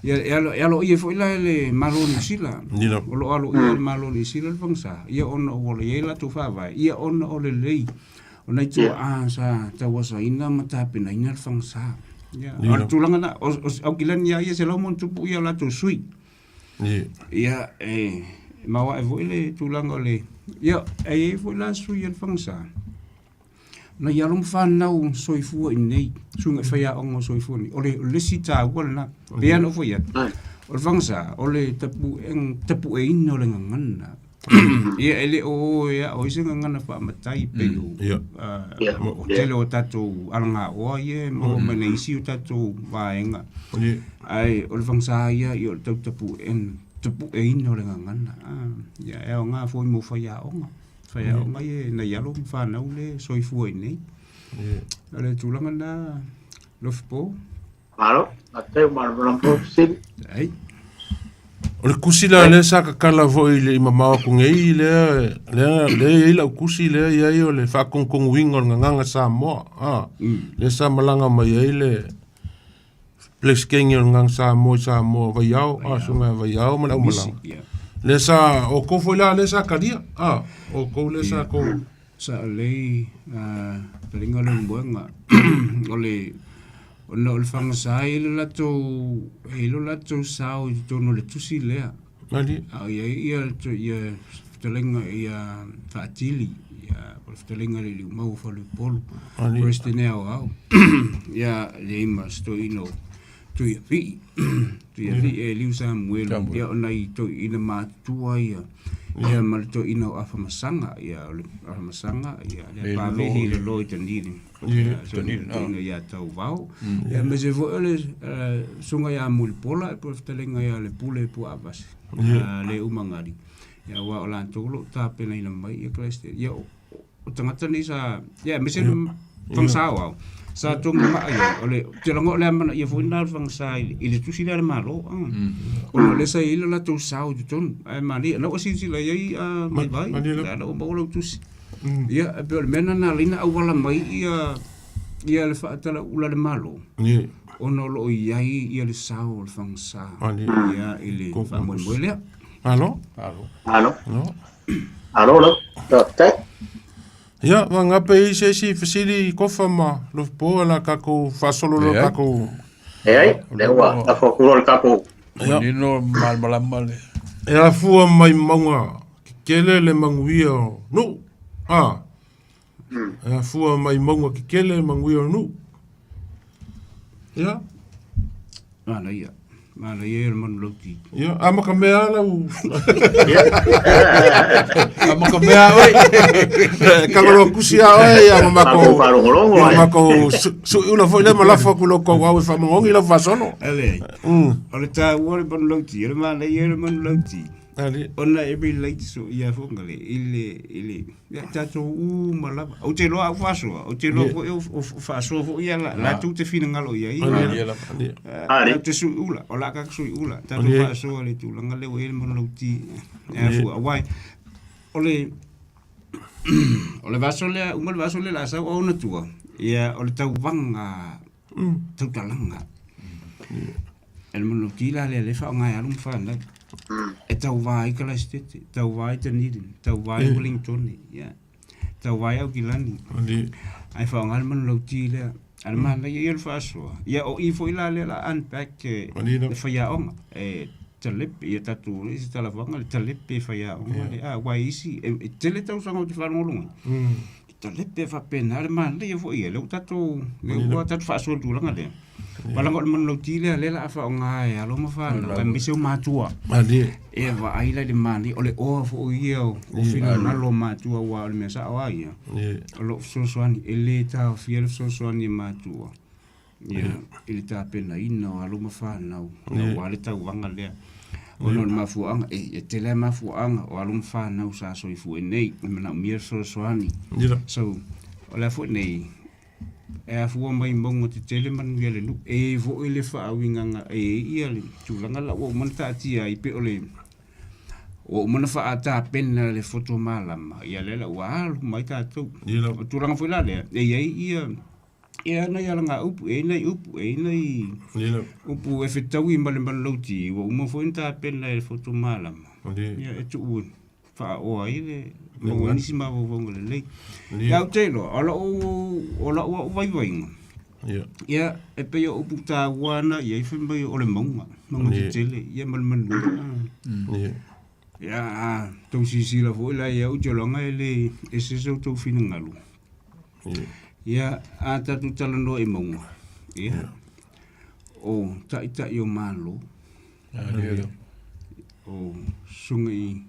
ia, e alo, e aloaia foi la e le Malo o Niu Sila. O lo o aloaia e le Malo o Niu Sila le fagasa, ia ona ua i ai latou faavae, ia ona o lelei o nai tuaa sa tauasaina ma tapenaina le fagasa. Ia, o le tulaga lena, o, o Aukilani lava ia, 100+ ia o latou sui. Ia, e maoae foi le tulaga o le... Ia, e i ai foi la sui a le fagasa, nai alo ma fanau soifua i inei, suiga i faiaoga o soifua i inei. O le, o le isi taua lena. E pei lava ona ou fai atu, o le fagasa, o le tapueina o le gagana. Ia, e le o o e ao ai se gagana faamatai pei o, o tele o tatou alagaoa ia e maua mai nai isi o tatou vaega. Ae o le fagasa ia, ia o le tau tapueina o le gagana. Ia, e aoga foi mo faiaoga. Faiaoga ia nai alo ma fanau le soifua i inei. O le tulaga lena, Lofipo. Malo, faafetai ua malamalama foi fesili. Ai. O le kusi la lea sa kakala foi i le i mamao atu nei lea lea lea e i ai lau kusi lea i ai o le faakogokogoina o le gagaga Samoa a lea sa malaga mai ai le Peresetene o le Gagaga Samoa i Samoa Vaiao a susuga ia Vaiao ma le aumalaga lea sa outou foi la lea sa talia a outou lea sa tou Sa lelei taliga o le moega o le ona o le fagasa e i ai lo latou e i ai lo latou sao i totonu o le tusi lea. A o i ai ia ia fetalaiga ia Faatili ia po o le fetalaiga i le Iliumau o Faleupolu, Peresetene Aoao ia leai ma se toeaina o Tuiafii, Tuiafii e Eliu Samuelu, ia o nai toeaina matutua ia, ia ma le toeaina o Afamasaga, ia o le Afamasaga, ia le Pavehi le Loi Tanili, toeaina ia Tauvao, ia aemaise foi o le susuga ia Mulipola po o le fetalaiga ia Lepule Puaavasi, le Umagali, ia aua o latou o lo o tapenaina mai ia Christ, ia o tagata nei sa, ia aemaise le fagasa o ao, sa togi maa i ai, o le, ou te lagona o le amanaia foi lena o le fagasa i le tusi lea a le Malo, ona o lea sa i ai le latou sao i totonu, ae manaia, o lena ua silasila i ai Vaivai, o lena ua maua lau tusi. Ia, e pei o le mea lena na ala ai ona auala mai ia le faatalauula a le Malo, ona o lo o i ai le sao o le fagasa i le faamoemoe lea. Malo. Malo. Malo lau. Faafetai. Ia, vagape i se isi fesili Kofa ma Lofipo la tatou faasolo loa tatou. Leai, lea ua lafo atu loa le tatou. Ia. Manino malamalama le. E afua mai mauga kekele le manuia o nuu. A. E afua mai mauga kekele le manuia o nuu. Ia. Manaia. Manaia ia le manulauti. Ia, a ma ka mea lau. A ma ka mea oi. Ka lo kusi a oi ia ma mako. Faalogologo Ma mako su ula foi le ma lafo ku lo ko au e whamangongi lau faasolo. Ale. O le taua o le manulauti, o le manaia ia o le manulauti. Ali. Ona e relate so ia fofoga le i le i le ia tatou uma lava. Ou te iloa au faasoa, ou te iloa foi o faasoa foi ia latou te finagalo i ai. Ali. Tatou te sui ula, o la ka sui ula, tatou faasoa le tulaga lea ua i ai le manulauti. Ia fua, aua o le o le vaiaso lea, uma le vaiaso lea o le a sau au ona tua, ia o le tauvaga tautalaga. E le manulauti la lea lea e faaaoga e alo ma fanau. E tauva ai Kalaisitete, tauva ai Dunedin, tauva ai Wellington, ia. Tauva ai Aukilani. Ae faaaoga le manulauti lea. A le manaia ia o le faasoa. Ia o i foi la lea o le a unpack le faiaoga. E talepe, ia tatou le isi talafaga le talepe faiaoga le, a, aua e isi, e tele tausaga ou te faalogologo ai. Talepe faapena le manaia foi ia lea ua tatou lea ua tatou faasoa i le tulaga lea. Malaga o le manulauti lea lea o le a faaaoga e alo ma fanau aemaise o matua. Malie. E vaai la i le manaia, o le oa foi ia o finagalo o matua aua o le mea sao lava ia, o lo o fesoasoani, e le taofia le fesoasoani e matua ia i le tapenaina o alo ma fanau aua le tauvaga lea. Ona o le mafuaaga, e tele lava mafuaaga o alo ma fanau sa soifua i nei, e manaomia le fesoasoani. So, o le a foi nei, e afua mai mauga tetele manuia le nuu. E i ai foi le faauigaga, e i ai ia le tulaga la ua uma ona taatia ai pei o le ua uma ona faatapena le foto malama, ia lea la ua alu mai tatou. O le tulaga foi la lea, e i ai ia ia nai alagaupu, e i ai nai upu, e i ai nai upu e fetaui ma le manulauti, ua uma foi ona tapena e le foto malama. Ia e tuu faaoa ai le maua ai nisi mafaufauga lelei. Ia ou te iloa, o lou o lau au vaivaiga, ia e pei o upu taua na i ai fai mai o le mauga, mauga tetele, ia ma le manuia. Ia a tou silasila foi la i ai, ou te iloaga e le ese so outou finagalo. Ia a tatou talanoa i mauga, ia o taitai o Malo, o susuga i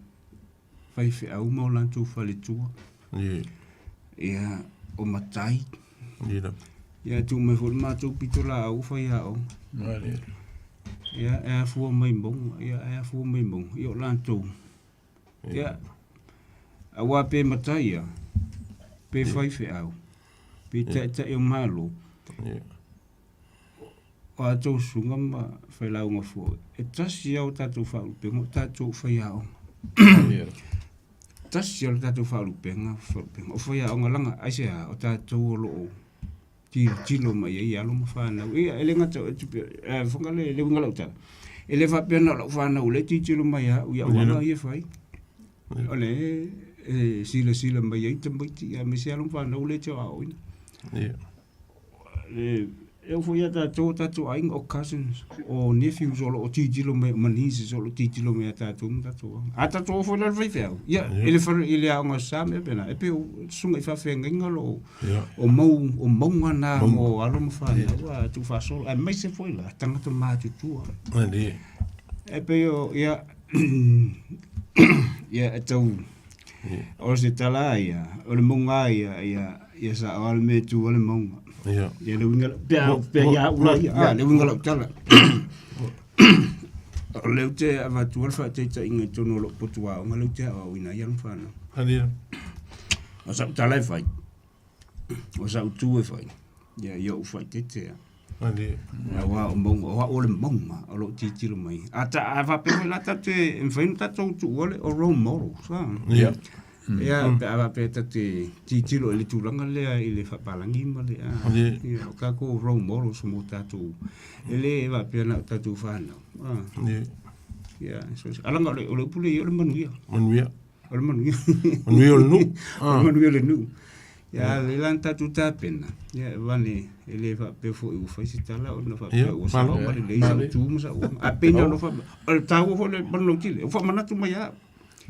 faifeau ma o latou faletua, ia o matai, ia tuu mai foi le matou pitolaau o faiaoga, ia e afua mai mauga, ia e afua mai mauga, ia o latou, ia aua pe matai ia, pe faifeau, pe taitai o Malo, O a outou susuga ma failauga foi, e tasi lava o tatou faalupega o tatou faiaoga. Tasi lava lo tatou faalupega, faalupega o faiaoga leaga aisea o tatou o lo o tilotilo mai ai alo ma fanau. Ia e le gata fofoga le uiga o lau tala, e le faapea na o lau fanau o lea e tilotilo mai ia au i au aga ia e fai. O lea e silasila mai ai tamaiti aemaise alo ma fanau lea e te aoaoina. E oo foi ia tatou o tatou aiga o cousins, o nephews o lo o tilotilo mai, ma nieces o lo o tilotilo mai ia tatou ma tatou aoga. A tatou o foi la i le faifeau, ia, i le fale, i le aoga sa mea faapena, e pei o susuga i faafeagaiga o lo o, o mau, o mauga na mo alo ma fanau a tuufaasolo, aemaise foi la tagata matutua. E pei o, ia, ia e tau O se tala ia, o le mauga ia, ia, ia sao lava le mea e tu ai le mauga. Ia. Ia le uiga, pe a, pe ia au la ia, ah, le uiga o lau tala. O lea ou te avatua le faataitaiga i totonu o lou potu aoga lea ou te aoaoina ai alo ma fanau. Alia. O sau tala e fai, o sau tu e fai, ia, ia ou faaeteete lava. Alia. Aua o mauga, o au o le mauga o lo o tilotilo mai. A ta, a faapea foi la tatou te, e mafai ona tatou tuua le, o role models, a. Ia. Ia, pe a faapea tatou te tilotilo i le tulaga lea i le faapalagi ma le, a, Ia. ia, o tatou role models mo tatou, e le faapea na o tatou fanau, a. Ia. Ia, so, alaga o le, o le upu lea ia o le manuia. Manuia. O le manuia. Manuia o le nuu. O le manuia o le nuu. Ia, lea la na tatou tapena, ia, vane, e le faapea foi ua fai se tala ona faapea ua sao ma lelei sau tu ma sau aga. A pei na ona faapea, o le taua foi le manulauti lea, ua faamanatu mai lava au.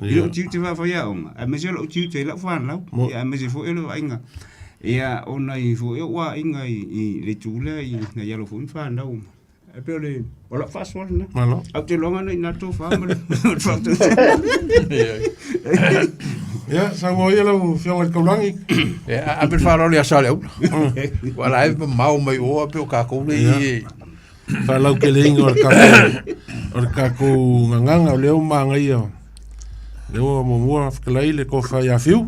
I lou tiute faafaiaoga, aemaise o lou tiute i lau fanau, ia aemaise foi o le vaaiga, ia, o nai foi ou aiga i le itu lea i nai alo foi ma fanau. E pei o le, o lau faasoa lena. Malo. Ae ou te iloa na i ina le tofa ma le faautautaga. Ia, saunoa ia lau Afioga i le Taulagi. E, a ave le faaaloalo ia Saleaula. Ua la e mamao mai o a pe o kākou le i e. Faalauteleina o le tatou o le tatou gagana o lea ua manaia. Lea ua muamua fetalai le tofa ia Fiu.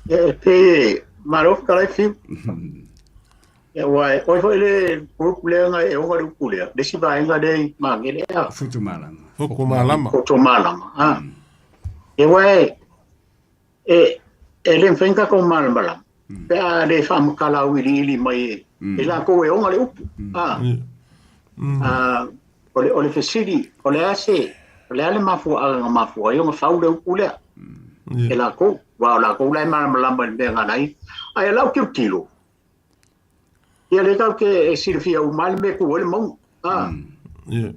E pei malo fetalai Fiu. Ia aua e oe foi le group lea na e ona le upu lea, le isi vaega lea i Magele ea. Futumalama. Futumalama. Futumalama, ah. Ia aua e, e, e le mafai ona tatou malamalama, pe a le faamatala auiliili mai e, e latou e ona le upu. Ah. Ah, o le, o le fesili, o le a se, o le a le mafuaaga na mafua ai ona fau le upu lea e latou, aua o latou la e malamalama i le mea na ala ai. Ae o lau tilotilo, Ia lea tatou te e silafia uma lava le mea e tu ai le mauga. A. Ia.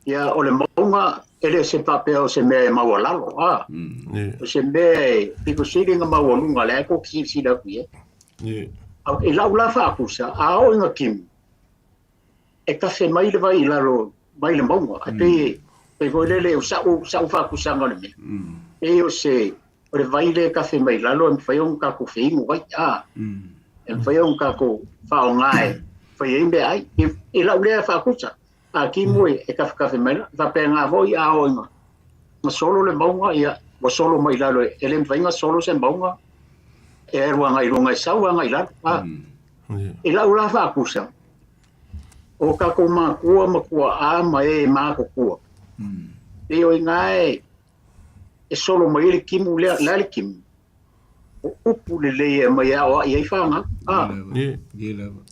Ia o le mauga E le o se faapea o se mea e maualalo, a. O se mea e pito sili ona maualuga, lea e tou te silasila atu i ai. I lau la faakusa, a oo ina timu, e tafe mai le vai i lalo mai le mauga. Ae pei, pei foi lele o sa'u, sa'u faakusaga o le mea, pei o se, o le vai lea e tafe mai lalo e mafai ona tatou feinu ai, a. E mafai ona tatou faaaoga e fai ai meaai. I lau lea faakusa, a timu e tafetafe mai la, faapena foi a oo ina solo le mauga, ia, ua solo mai lalo, e le mafai ona solo se mauga e alu agai i luga, e sau agai i lalo. A. I lau la faakusa, o tatou matua ma tuaa ma e matutua, pei o i ina e solo mai ai le timu lea, o le a le timu? O upu lelei e aumai e aoai ai fanau. A.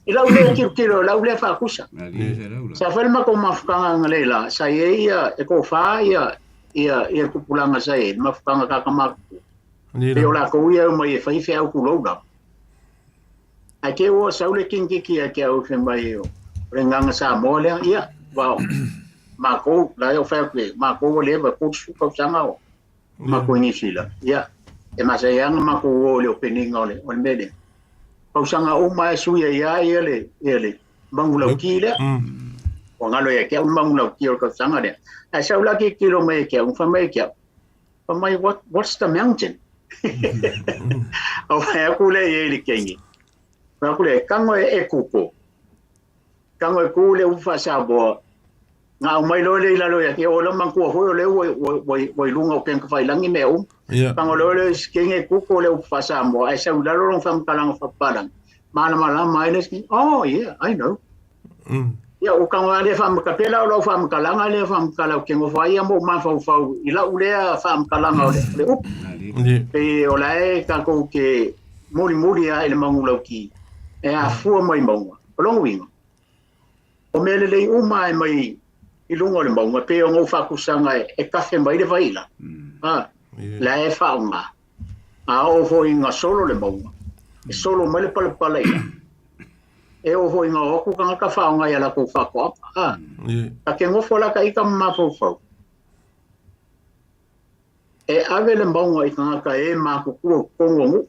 I lau lea tilotilo, i lau lea faakusa. Sa fai le matou mafutaga analeila, sa i ai ia, e toafa ia, ia, ia le tupulaga sa i ai, le mafutaga tagata matutua. Pei o latou ia e omai e fai feau tulou lava. Ae te i ua sau le kinititi ia te au fai mai o le agaga Samoa lea, ia, aua o matou, la e ou fai atu i ai, matou ua leva, 30 tausaga o matou i Niu Sila, ia, e masani lava ona matou o i le opening-a o le mea lea. Tausaga uma e sui ai lava ia le, ia le manulauti lea. Ua galo ia te au le manulauti o le tausaga lea. Ae sau la tilotilo mai ia te au, fai mai ia te au, fai mai, what, what's the mountain? Ou fai atu lea i ai i le teine, fai atu lea, tago e kuko, tago e ku le upu faa-Samoa, na aumai loa lea i lalo ia te au, o lau manatua foi o lea ua i luga o upegatafailagi mea uma. Tago loa lea i si teine e kuko le upu faa-Samoa, ae sau i lalo lona faamatalaga faa-Papalangi, malamalama ai le isi, oh yeah, I know. Ia, ua tago lava lea faamatala, pei la o lau faamatalaga lea faamatala ou te nofo ai ia ma ou mafaufau i lau lea faamatalaga o le upu. Pei o la e tatou te mulimuli lava i le manulauti e afua mai mauga. O lona uiga, o mea lelei uma e mai i luga o le mauga, pei ona ou faatusaga e tafe mai le vai i lalo, a, la e faaaoga. A oo foi ina solo le mauga, e solo mai le palapala i lalo. E oo foi ina o atu tagata faaaoga i a latou faatoaga, a. Ta te nofo la ta ita ma mafaufau, e ave le mauga i tagata e matutua i totonu o nuu.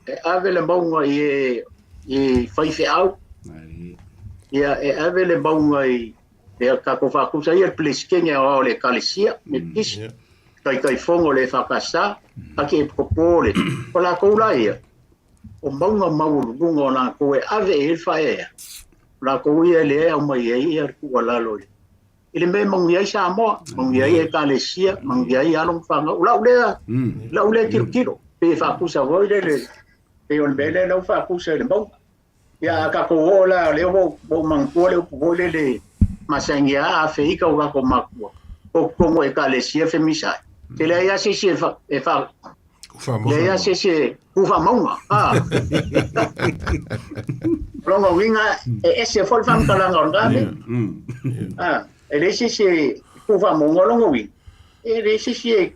E ave le mauga i e i faifeau. Ia, e ave le mauga i le tatou faatusa ia le Peresetene Aoao o le Ekalesia Metotisi, Taitaifono o le EFKS, Ake Epikopo le, o latou la ia, o mauga maualuluga o latou e ave i ai le faaeaea, o latou ia lea e aumai ai ia le tuualalo i i le mea e manuia ai Samoa, manuia ai Ekalesia, manuia ai alo ma fanau. O lau lea, lau lea tilotilo, pei e faatusa foi lele, pei o le mea lea ua faatusa i le mauga. Ia, a tatou oo la, o lea ua ou manatua le upu foi lele masani lava a feika o tatou matua, o totonu o Ekalesia femisa ai. E leai lava se isi e fa, e fa, leai lava se isi e ku faamauga. Ah. O lona uiga, e ese foi le faamatalaga o lena mea. Ah, e leai se isi e ku faamauga o lona uiga, e leai se isi e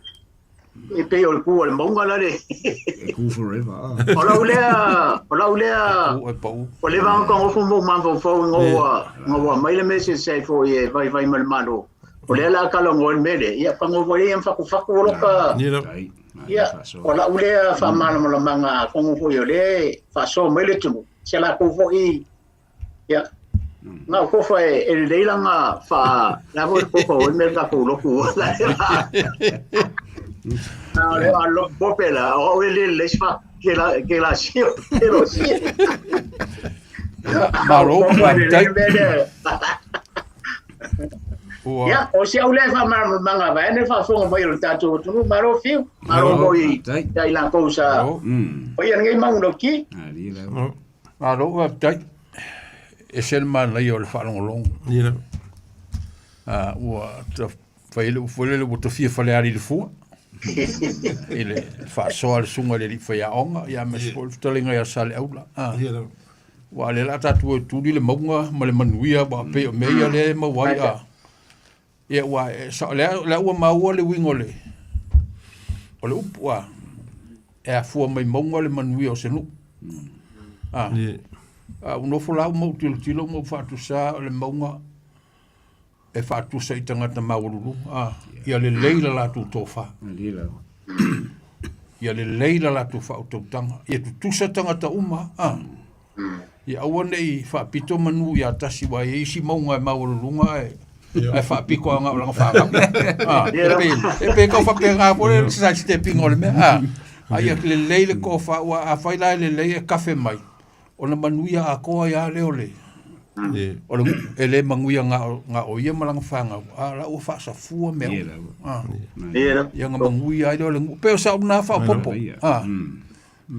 e pei o le ku o le mauga la le. E ku forever. Ah. O lau lea, o lau lea, Ku e pau. o leva ona tagofu ma ou mafaufau ina ua, ina ua aumai le mea eseese ai foi e vaivai ma le Malo. O lea la talanoa i le mea lea, ia tagofu ai ia ma fatufatu o loka, ia, o lau lea faamalamalamaga atonu foi o lea e faasoa mai le atunuu, se latou foi, ia, na o tofa e lelei lana faa, la foi tofa o mea tatou lotu. Na o le a lotu pope la, o au e lelei le fa, ke la, ke la sio, ke lo sio. Malo, faafetai. Ua. Ia, o si au lea faamalamalamaga vaeane faafofoga mai o le tatou atunuu, malo fiu, malo foi ia i latou sa faia lenei manulauti. Malo faafetai. Ese le manaia o le faalogologo. Ia. Ah, ua fai le upu foi lele ua tofia faleali i le fua i le faasoa a le susuga i le alii faiaoga, ia aemaise foi le fetalaiga ia Saleaula. Ah. Ia. Aua o lea o le a tatou o e tuli le mauga ma le manuia, aua pei o mea ia lea e maua ai a. Ia aua e sao, lea, lea ua maua le uiga o le, o le upu a. E afua mai mauga le manuia o se nuu. A, a ua nofo la au ma ou tilotilo ma ou faatusa o le mauga. e faatusa i tagata maualuluga, a, ia lelei la latou tofa. Ia lelei la latou faautautaga, ia tutusa tagata uma, a. Ia aua ne i faapito manu ia tasi, aua e i ai isi mauga e maualuluga ae ae faapito lava na o lana fanau. A, e pei e pei e tau faapena foi le side stepping o le mea, a. A ia lelei le tofa, aua afai la e lelei e kafe mai, ona manuia atoa ai lava lea o le o le nuu. E le manuia na o, na o ia ma lana fanau, a o la ua faasafua mea uma. A, ia ona manuia ai lea o le nuu. E pei o sau lena faaopoopo. A,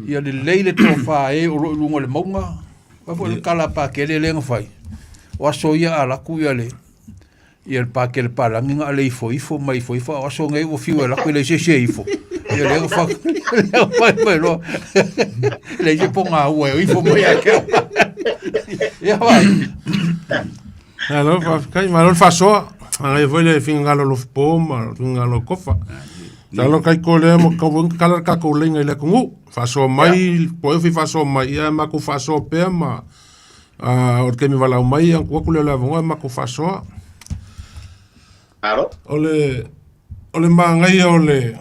ia lelei le tofa a e o lo o i luga o le mauga. Aua foi le tala a Pakele lea na fai, o aso ia a alu atu ia le ia le Pakele palagi na o le ifoifo ma ifoifo, a o aso nei ua fiu e alu atu e leai se isi e ifo. Ia lea na fai lea na fai mai loa, e leai se pogaua e ifo mai ia te au. Ia vai. Malo, faafetai, malo le faasoa. Manaia foi le finagalo o Lofipo ma le finagalo o Kofa. Talo kai ko lea mo kau weng kala ka ko lenga i le atunuu. Faasoa mai, po e fi faasoa mai, ia makou faasoa pea ma o le taimi valaau mai, ia tuu atu lea o le avanoa e makou faasoa. Malo. O le o le manaia o le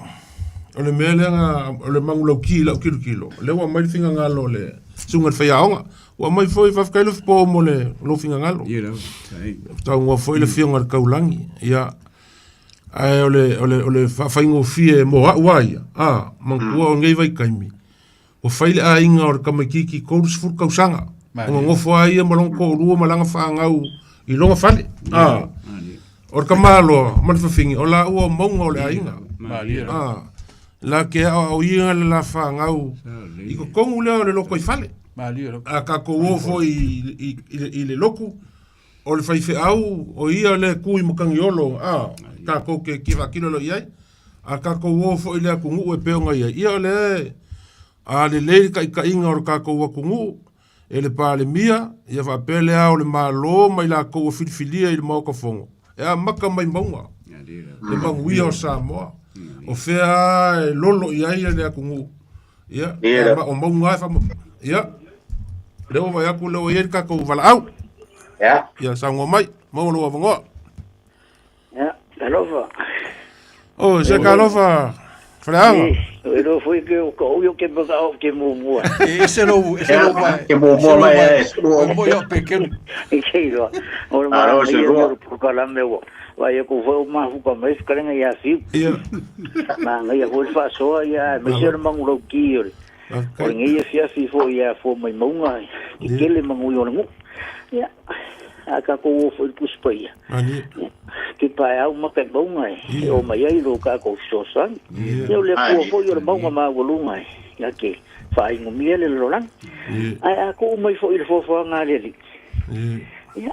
o le mea lea na o le manulauti i lau tilotilo, lea ua aumai le finagalo o le susuga i le faiaoga. Ua aumai foi, faafetai Lofipo mo le lou finagalo. Ia lava, faafetai. Saunoa foi le afioga i le Taulagi, ia ae o le o le o le faafaigofie mo au lava ia, a, manatua o lenei vaitaimi, ua fai le aiga o le tamaitiiti 30 tausaga. Ona nofo lava ia ma lona toalua ma lana fanau i lona fale. A, o le tamaloa ma le fafine, o laua o mauga o le aiga. A, la te aoaoina le la fanau i totonu lea o le lotoifale. A tatou o foi i le lotu, o le faifeau, o ia lea e tu i matagiolo, a, tatou te tilotilo loa i ai. A tatou o foi i le atunuu e pei ona i ai, ia o lea a lelei le taitaiga o le tatou atunuu e le Palemia, ia faapea le Ao o le Malo ma i latou ua filifilia i le Maota Fono, e amata mai mauga le manuia o Samoa. O fea lava e lolo i ai le atunuu, ia, o mauga lava e Ia, lea ua vaai atu lea ua i ai le tatou valaau. Ia, saunoa mai, maua lou avanoa. Ia, talofa. Oh, se talofa, Faleaga. E lo foi ke o ko yo ke baka o ke muamua. E ese lou, ese lou vai. Ke muamua mai e. O mo yo pe ke. E ke ro. O le ma ia o prokalame o. Vai e ko foi o mafu ka mai fkalenga ia fiu. Ia. Ma ngai foi faasoa ia me se mangu lau ki o. O le ngai afiafi foi ia fo mai maunga. Ke kele mangu o le ngu. Ia. A kākou o foi i le Tusi Paia. Ia, ke pae au maka i mauga e, e o mai ai lo kākou fesoasoani. Ia o le Atua foi o le mauga maualuga e, ia ke faaigomia le lalolagi. Ae a tuu mai foi i le foafoaga a le Alii, ia,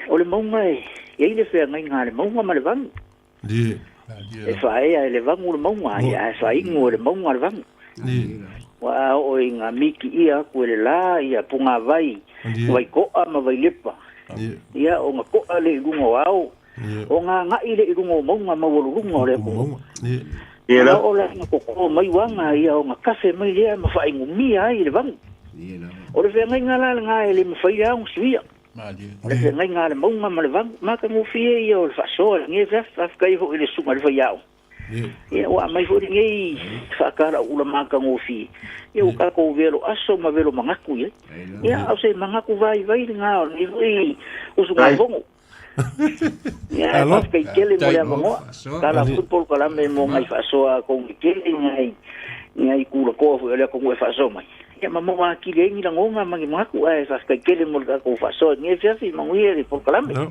o le mauga e i ai le feagaiga a le mauga ma le vagu. E faaea e le vagu le mauga, ia ae faaigu e le mauga le vagu. Ua a oo i ngā miki ia aku e le la, ia pungāwai, Waikoa ma Wailepa. Ia, o ngā koa le i lunga o ao, o ngā nga'i le i lunga o maunga maualuluga o le atunuu. Ia o la ngā koko mai wanga, ia o ngā kafe mai lea ma whaaingumia ai i le vagu. O le feagaiga la lena e le mawhai le ao suia. O le feagaiga a le mauga ma le vagu, matagofie ia o le faasoa i lenei afiafi. Faafetai foi i le susuga i le faiaoga. Ia ua aumai foi lenei faatalauula matagofie, ia ua tatou velo aso ma velo manatu i ai. Ia, a o se manatu vaivai lena o lenei foi usugafono. Ia, ae faafetai tele mo le avanoa. Tala foi polokalame mo nai faasoa a tou tele nai nai tulakoa foi o le atunuu e faasoa mai. Ia ma maua atili ai ni lagona ma ni manatu, ae faafetai tele mo le tatou faasoa i lenei afiafi, manuia le polokalame. Ia,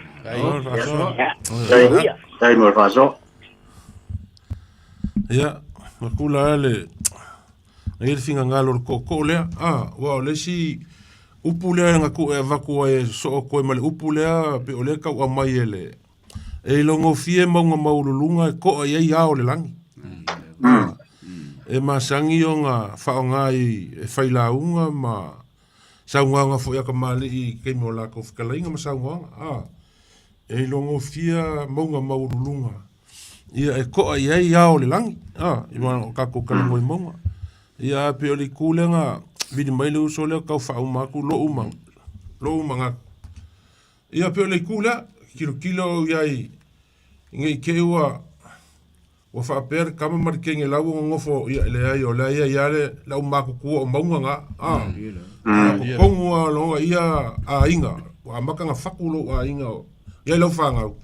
manuia. Faafetai mo le faasoa. Ia, makula le na i le finagalo o le tootoo lea, a, aua o le isi upu lea na tuu e avatu ai e sosoo atu ai ma le upu lea, pei o lea e tau aumai e le, e ilogofie mauga maualuluga e to'a i ai ao o le lagi. E masani ona faaaoga i e failauga ma saunoaga foi a kamali'i i taimi o latou fetalaiga ma saunoaga, a, e ilogofia mauga maualuluga ia e to'a i ai ao o le lagi, a, i o tatou talanoa i mauga. Ia, ae pei o le itu lea na vili mai le uso lea tau faauma atu lou manatu. Ia, pei o le itu lea. Kilokilo au i ai nei te ua ua faapea le kama ma le teine la ua nonofo, ia e leai o lea ia ia le le aumatutua o mauga na, a. Ia totonu lava o lona ia aiga, ua amata ona fatu lou aiga ia i lau fanau,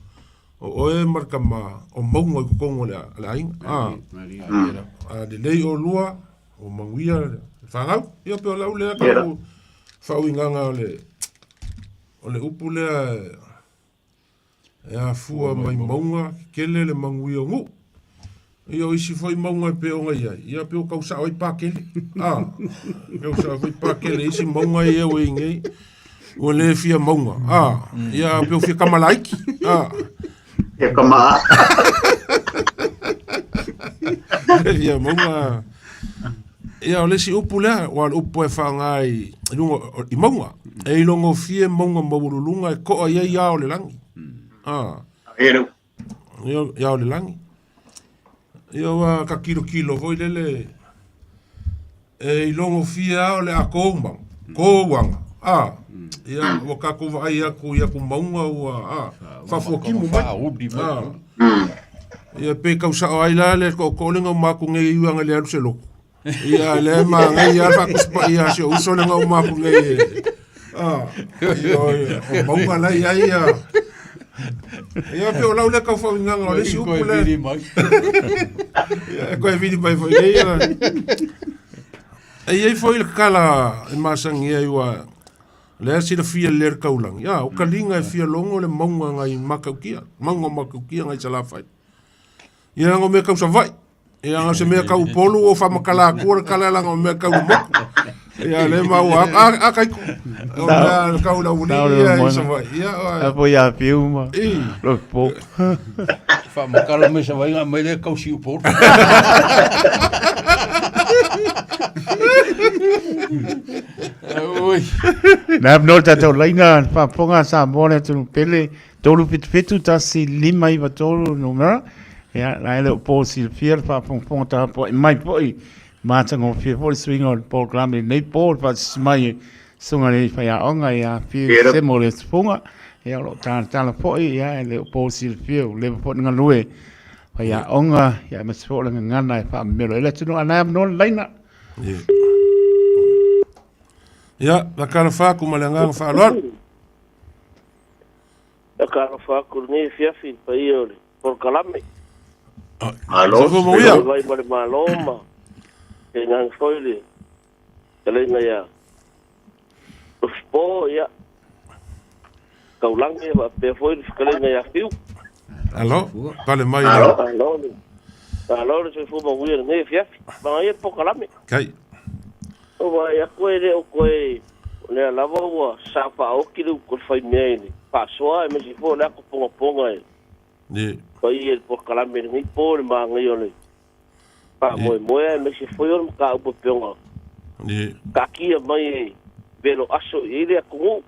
o oe ma le tama o mauga i totonu o le aiga, a. A lelei oulua, ua manuia le fanau. Ia pei o lau lea tau faauigaga o le o le upu lea e afua mai mauga tetele le manuia o nuu. Ia o isi foi mauga e pei ona i ai, ia pei ua tau sao ai Pakele. A, tau sao foi Pakele i isi mauga ia ua i ai nei, ua le fia mauga. A, ia pei ua fia tama laiti. A. Fia tama. Fia mauga. Ia o le isi upu lea, aua o le upu e faaaoga i luga i mauga. E ilogofie mauga maualuluga e to'a i ai ao o le lagi. A. Ia ao o le lagi. Ia ua ta tilotilo foi lele e ilogofie lava o le a tou mau, tou aga. A. Ia ua tatou vaai atu i atu mauga ua a, faafuatimu mai. A. Ia pe tau sao ai la le tootoo le uma atu nei i uiga le alu se lotu. Ia le manaia lava le faatusipaia a si ou uso le na uma atu nei. Ah, ia, o mauga la i ai ia. Ia pe o lau lea tau faauigaga o le isi upu lea. Ia, e koe vili mai foi nei. Ia. E i ai foi le tala e masani ai ua lea silafia lelei e le taulagi, a o taliga e fia logo le mauga ngai Matautia, mauga o Matautia ngai Salafai. Ia leaga o mea tau Savaii, ia leaga o se mea tau Upolu ua ou faamatala atua le tala leaga o mea tau le motu. Ia lea maua atu, a, a Kaiko, o mea tau le aualii ia i Savaii. Ia, A foi a fiu ma lo po. Faamatala mai Savaii na aumai lea tausi i Upolu. Oi. Na no le tatou laina le faafofoga a Samoa le atunuu pele 377 1593 numera. Ia, la e le o po silafia le faafogafoga tapuai mai foi matagofie foi le suiga o le polokalame i lenei po le faasisi mai e susuga i le faiaoga ia Afio Semo le Tufuga. Ia, o lo o talatala foi, ia, e le o po silafia ua leva foi ona galue faiaoga, ia, aemaise foi o le gagana e faamemelo ai le atunuu. A na e avanoa le laina. Ia, faatalofa atu ma le agaga faaaloalo. Faatalofa atu i lenei afiafi i le paia o le polokalame. Malo. Soifua manuia. Vaivai ma le Malo ma tainane foi le fetalaiga ia Lufipo, ia, Taulagi faapea foi le fetalaiga ia Fiu. Alo, pale mai. Malo. Malo le, malo le soifua manuia i lenei afiafi. Manaia le polokalame. Kai. O vaai atu e le o toe, o lea lava ua sa faaoti le utu a le faimea i le faasoa aemaise foi o le ato pongaponga e paia i le polokalame i lenei po i le manaia o le faamoemoe aemaise foi o le mataupu e pei ona taatia mai e velo aso i ai le atunuu.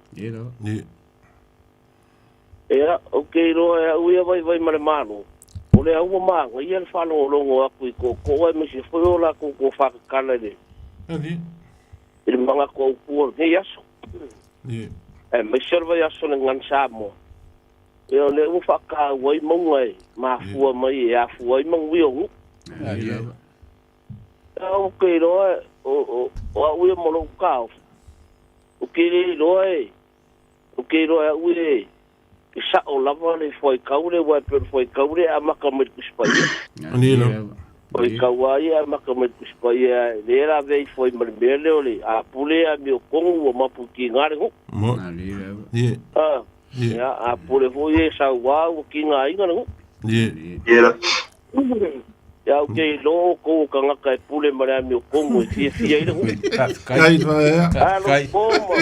Ia, ou te iloa e au ia vaivai ma le Malo, o lea ua manaia le faalogologo atu i tootoo aemaise foi o latou tofa tatala i le i le manatu autu o lenei aso. Aemaise o le vaiaso o le Gagana Samoa, ia o lea ua faataua ai mauga e mafua mai e afua ai manuia o nuu. Ia, ou te iloa o au ia ma lou taofi, ou te le iloa e Ou te iloa e au e sao lava le fuaitau lea, aua e pei o le fuaitau lea e amata mai i le Tusi Paia. Fuaitau lava ia e amata mai i le Tusi Paia, lea e lavea ifo ai ma le mea lea o le a pule amiotonu ua mapu i tiga le nuu. Ia, a pule foi e sauā ua tigaina le nuu. Ia, ou te iloa outou o tagata e pule ma le amiotonu e fiafia ai le nuu. Ae alofa ma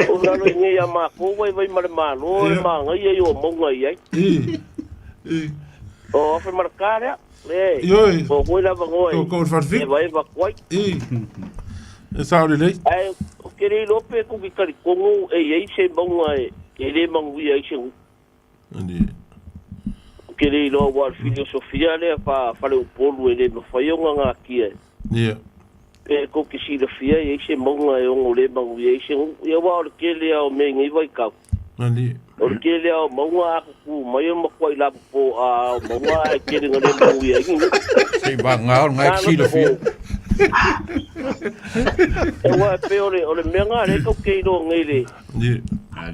o lalo i nei a matou vaivai ma le Malo e manaia i o mauga i ai. O afe ma le ka lea. Le, o foi le avanoa e evaeva atu ai. E sao lelei. Ae ou te le iloa pe tou te talitonu e i ai se mauga e le manuia ai se nuu. Ou te le iloa aua o le filosofia lea faa-faleupolu e le mafai ona natia e. Pe tou te silafia e i ai se mauga e ono le manuia ai se nuu. Ia aua o le tele lava o mea i nei vaitau, Nani. O le tele lava o mauga a tutu mai o le matuai lapopo a o mauga ae tele ina le manuia ai ni nuu. Se i vagā o lena e te silafia. Aua e pei o le, o le mea lena lea tatou te iloa nei i le,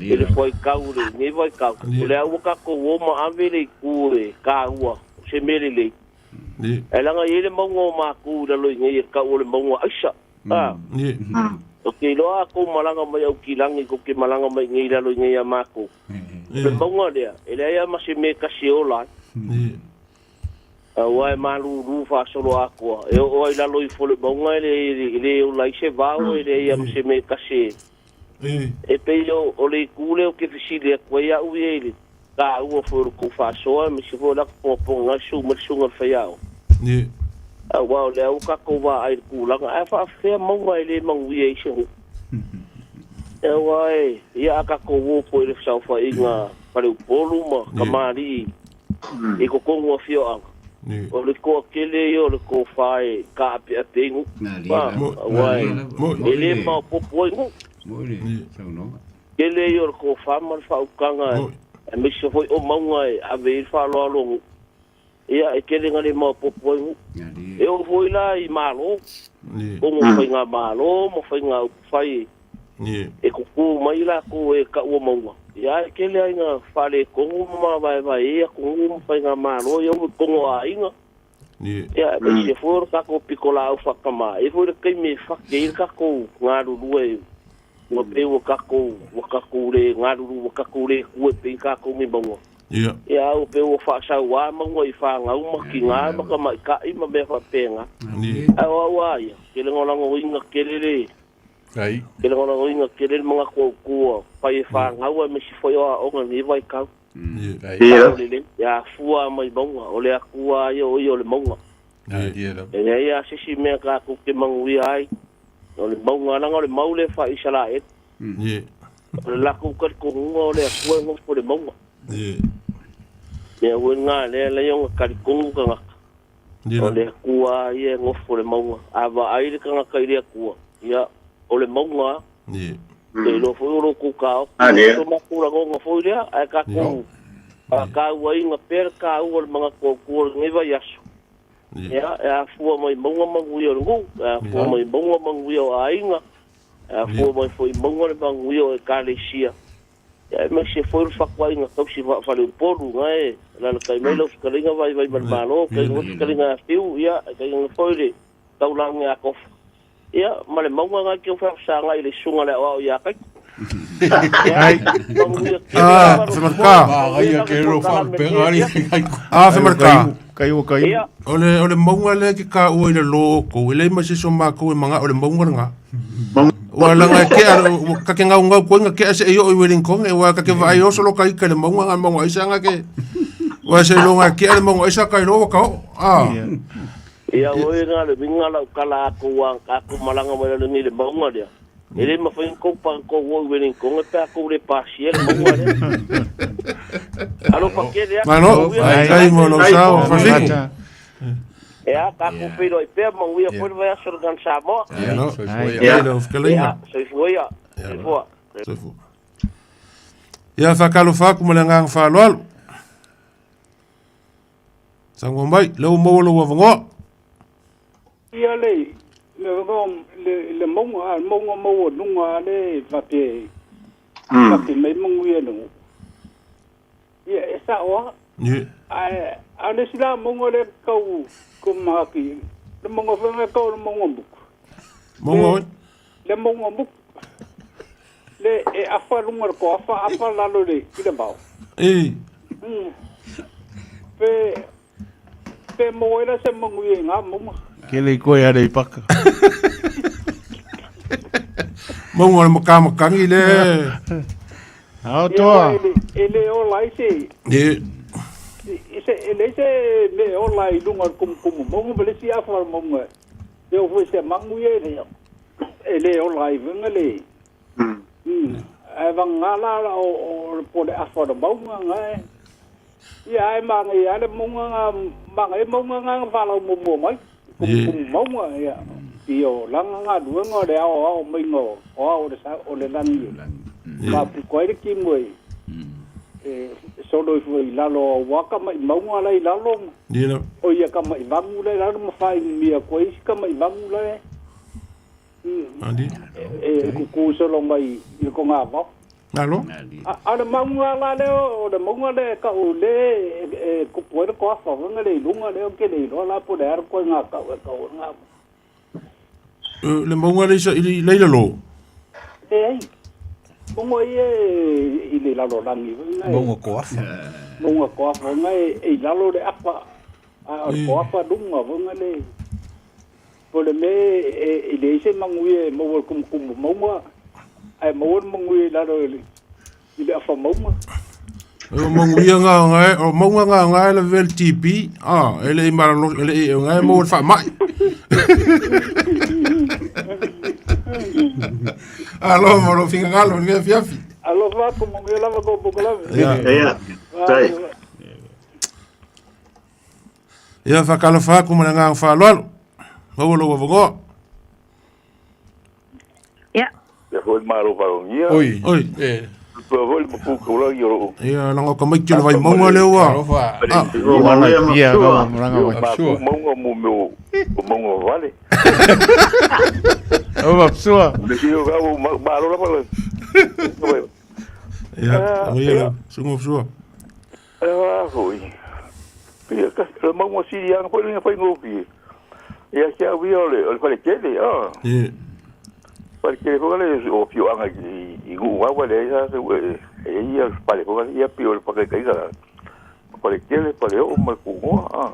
i le fuaitau i lenei vaitau, o lea ua tatou o ma ave le itu e taua o se mea lelei. Ae leaga e i ai le mauga o matou i lalo i inei e tau o le mauga aisa. A. Ou te iloa a tou malaga mai Aukilani tou te malaga mai i inei i lalo i inei ia matou. O le mauga lea, e leai lava ma se mea e tasi e ola ai. Aua e malulu faasoloatoa, e oo lava i lalo ifo o le mauga e le ola ai se vao, e leai lava ma se mea e tasi e... E pei o le itu lea ou te fesili atu ai au ia i le taua foi o le tou faasoa aemaise foi o le ata pogapoga ai susu mai le susuga i le faiaoga. Aua o lea ua tatou vaai i le tulaga, ae faafefea mauga e le manuia ai se nuu? Aua e, ia a tatou o foi i le fesaofaiga faleupolu ma tamalii i totonu o afioaga, o le toatele ia o le tofa e taapeape ai nuu. Aua e le maopoopo ai nuu. Tele ia o le tofa ma le faautaga aemaise foi o mauga e ave i ai le faaaloalo o nuu. Ia, e tele ina le maopoopo ai nuu. E oo foi la i Malo, ono faigamalo ma faiga upufai e tutu mai latou e taua mauga, ia ae tele lava ina faaletonu ma mavaevae ai atunuu ma faigamalo ia ua i totonu o aiga. Ia, aemaise foi o le tatou pitolaau faatama, e i ai foi le taimi e fati ai le tatou galulue ua pei ua tatou ua tatou le galulue ua tatou le tu e pei tatou ni mauga. Ia. Ia a ua pei ua faasauā mauga i fanau ma tinā ma tamaitai ma mea faapena. Ae o au lava ia, ou te lagolagoina tele le Ai. Te lagolagoina tele le manatu autu ua fai e fanau aemaise foi o aoga i lenei vaitau. Ia. Lelei, e afua mai mauga, o le Atua lava ia o ia o le mauga. E leai lava se isi mea tatou te manuia ai, o le mauga, leaga o le mau lea faa-Isaraelu. O le latou talitonuga o le Atua e nofo i le mauga. Mea foi lena lea e ala ai ona talitonu tagata, O le Atua lava ia e nofo i le mauga. A vaai le tagata i le Atua, ia, o le mauga lava. Ou te iloa foi o lo outou taofi, o so matou lagona foi lea, ae tatou faatauaina pea le taua o le manatu autu o lenei vaiaso. Ia, e afua mai mauga manuia o le nuu, e afua mai mauga manuia o aiga, e afua mai foi i mauga le manuia o Ekalesia. Ia aemaise foi o le fatuaiga tausi faa-faleupolu na e alalatai mai lau fetalaiga Vaivai ma le Malo, tainane foi fetalaiga a Fiu, ia tainane foi le taulaga ia Tofa, ia ma le mauga na e te faafesagai i le susuga i le aoao ia Taito. Ai. Ah, Femarka. Ah, Femarka. O le, o le mauga lea ke kāua i le lō o kou, e leai ma se isi o mākou e manga'o i le mauga lena. Ua laga e kea, ka ke gaugau koe nga kea seʻi oo i Wellington, ua ka ke vaai oso lo ka ika i le mauga nga mauga aisa nga ke, ua se lo nga kea le mauga aisa ka iloa ua ka oo. Ah. Ia oi nga le winga lau kala aku wa aku malanga mai lalo ni le mauga lea. E le mafai ona kou pa kou o i Wellington e pe a kou le pasia le mauga lea. Alofa tele atu. Malo, faafetai mo lou sao, Fasiku. Ea, tatou feiloai pea, manuia foi le vaiaso i le Gun Samoa. Malo, faafetai lau fetalaiga. Soifua ia. Soifua. Soifua. Ia, faatalofa atu ma le agaga faaaloalo. Saunoa mai, lea ua maua lou avanoa. Ia le le le le mauga a le mauga maualuga a le faapea faapea mai manuia le nuu. Ia e sao a. Ae a o le isi la mauga lea tau ko mahaki le mauga foi lea tau o le mauga muku. Mauga oi? Le mauga muku. Le e afa luga le koafa afa lalo le i le vao. E. Pe pe maua ai la se manuia i ngā mauga. Kele i koe Aleipaka. Mauga o le makamakagi le. Ao toa. E le ola ai se. E. Se e leai se mea e ola ai i luga o le kumukumu mauga ma le isi afa o le mauga. E oo foi i se magu ia e le e le ola ai foi le. Ae vagana la o le po o le afa o le mauga na e. Ia ae manaia lava le mauga na, manaia mauga na na valaau muamua mai. Kumukumu mauga ia. Ia o lana galuega o le aoao maiga o ao o le lagi e faapito ai le timu e. E solo ifo i lalo o waka mai maunga la i lalo. Ia. O ia ka mai vangu la i lalo ma whai mia koe isi ka mai vangu la e. Ali. E kuku solo mai i ko ngā vau. Alo. A le maunga la leo, o le maunga le ka o le e kupu e ko afa wanga le ilunga leo ke le iloa la po le ara koe ngā kau e kau ngā. Le maunga le isa i leila lo. E ai. Mongo i e i le lalo langi. Maunga ko afa. Maunga ko afa wanga e i lalo le apa. A o le ko afa lunga wanga le. Po le me e i le ise mangui e maua kumukumu maunga. Ai maua mangui i lalo i le afa maunga. O manguia ngā ngai, o maunga ngā ngai le vel TP, ah, ele i maralo, ele i ngai mo le wha mai. Alo, mo lo finga ngalo, ni fiafi. Alo, fa, ko manguia lava ko poko lava. Ia. Ia. Tai. Ia, whakalo wha, kumana ngā wha loalo. Maua lo wawangoa. Ia. Ia foi malo wharongia. Oi. Oi. E. Pua foi mapu kaulangi o loo. Ia, langa ka mai tila vai maunga leo wa. Alofa. Ah. O manuia ma Ia, sua. maranga wai. Mapu maunga mo meo o maunga vale. O mapsua. Le kio ka o malo lapa le. Ia, ia, ia, sungo sua. Ah, foi. Pia ka le maunga siri anga foi linga foi ngopi. Ia kia wi o le o le fale kele, ah. Ia. Fale kele foi le o pio anga i ngu wa le ia se e ia fale foi ia pio le pakai kai ka. Fale kele fale o ma ku ah.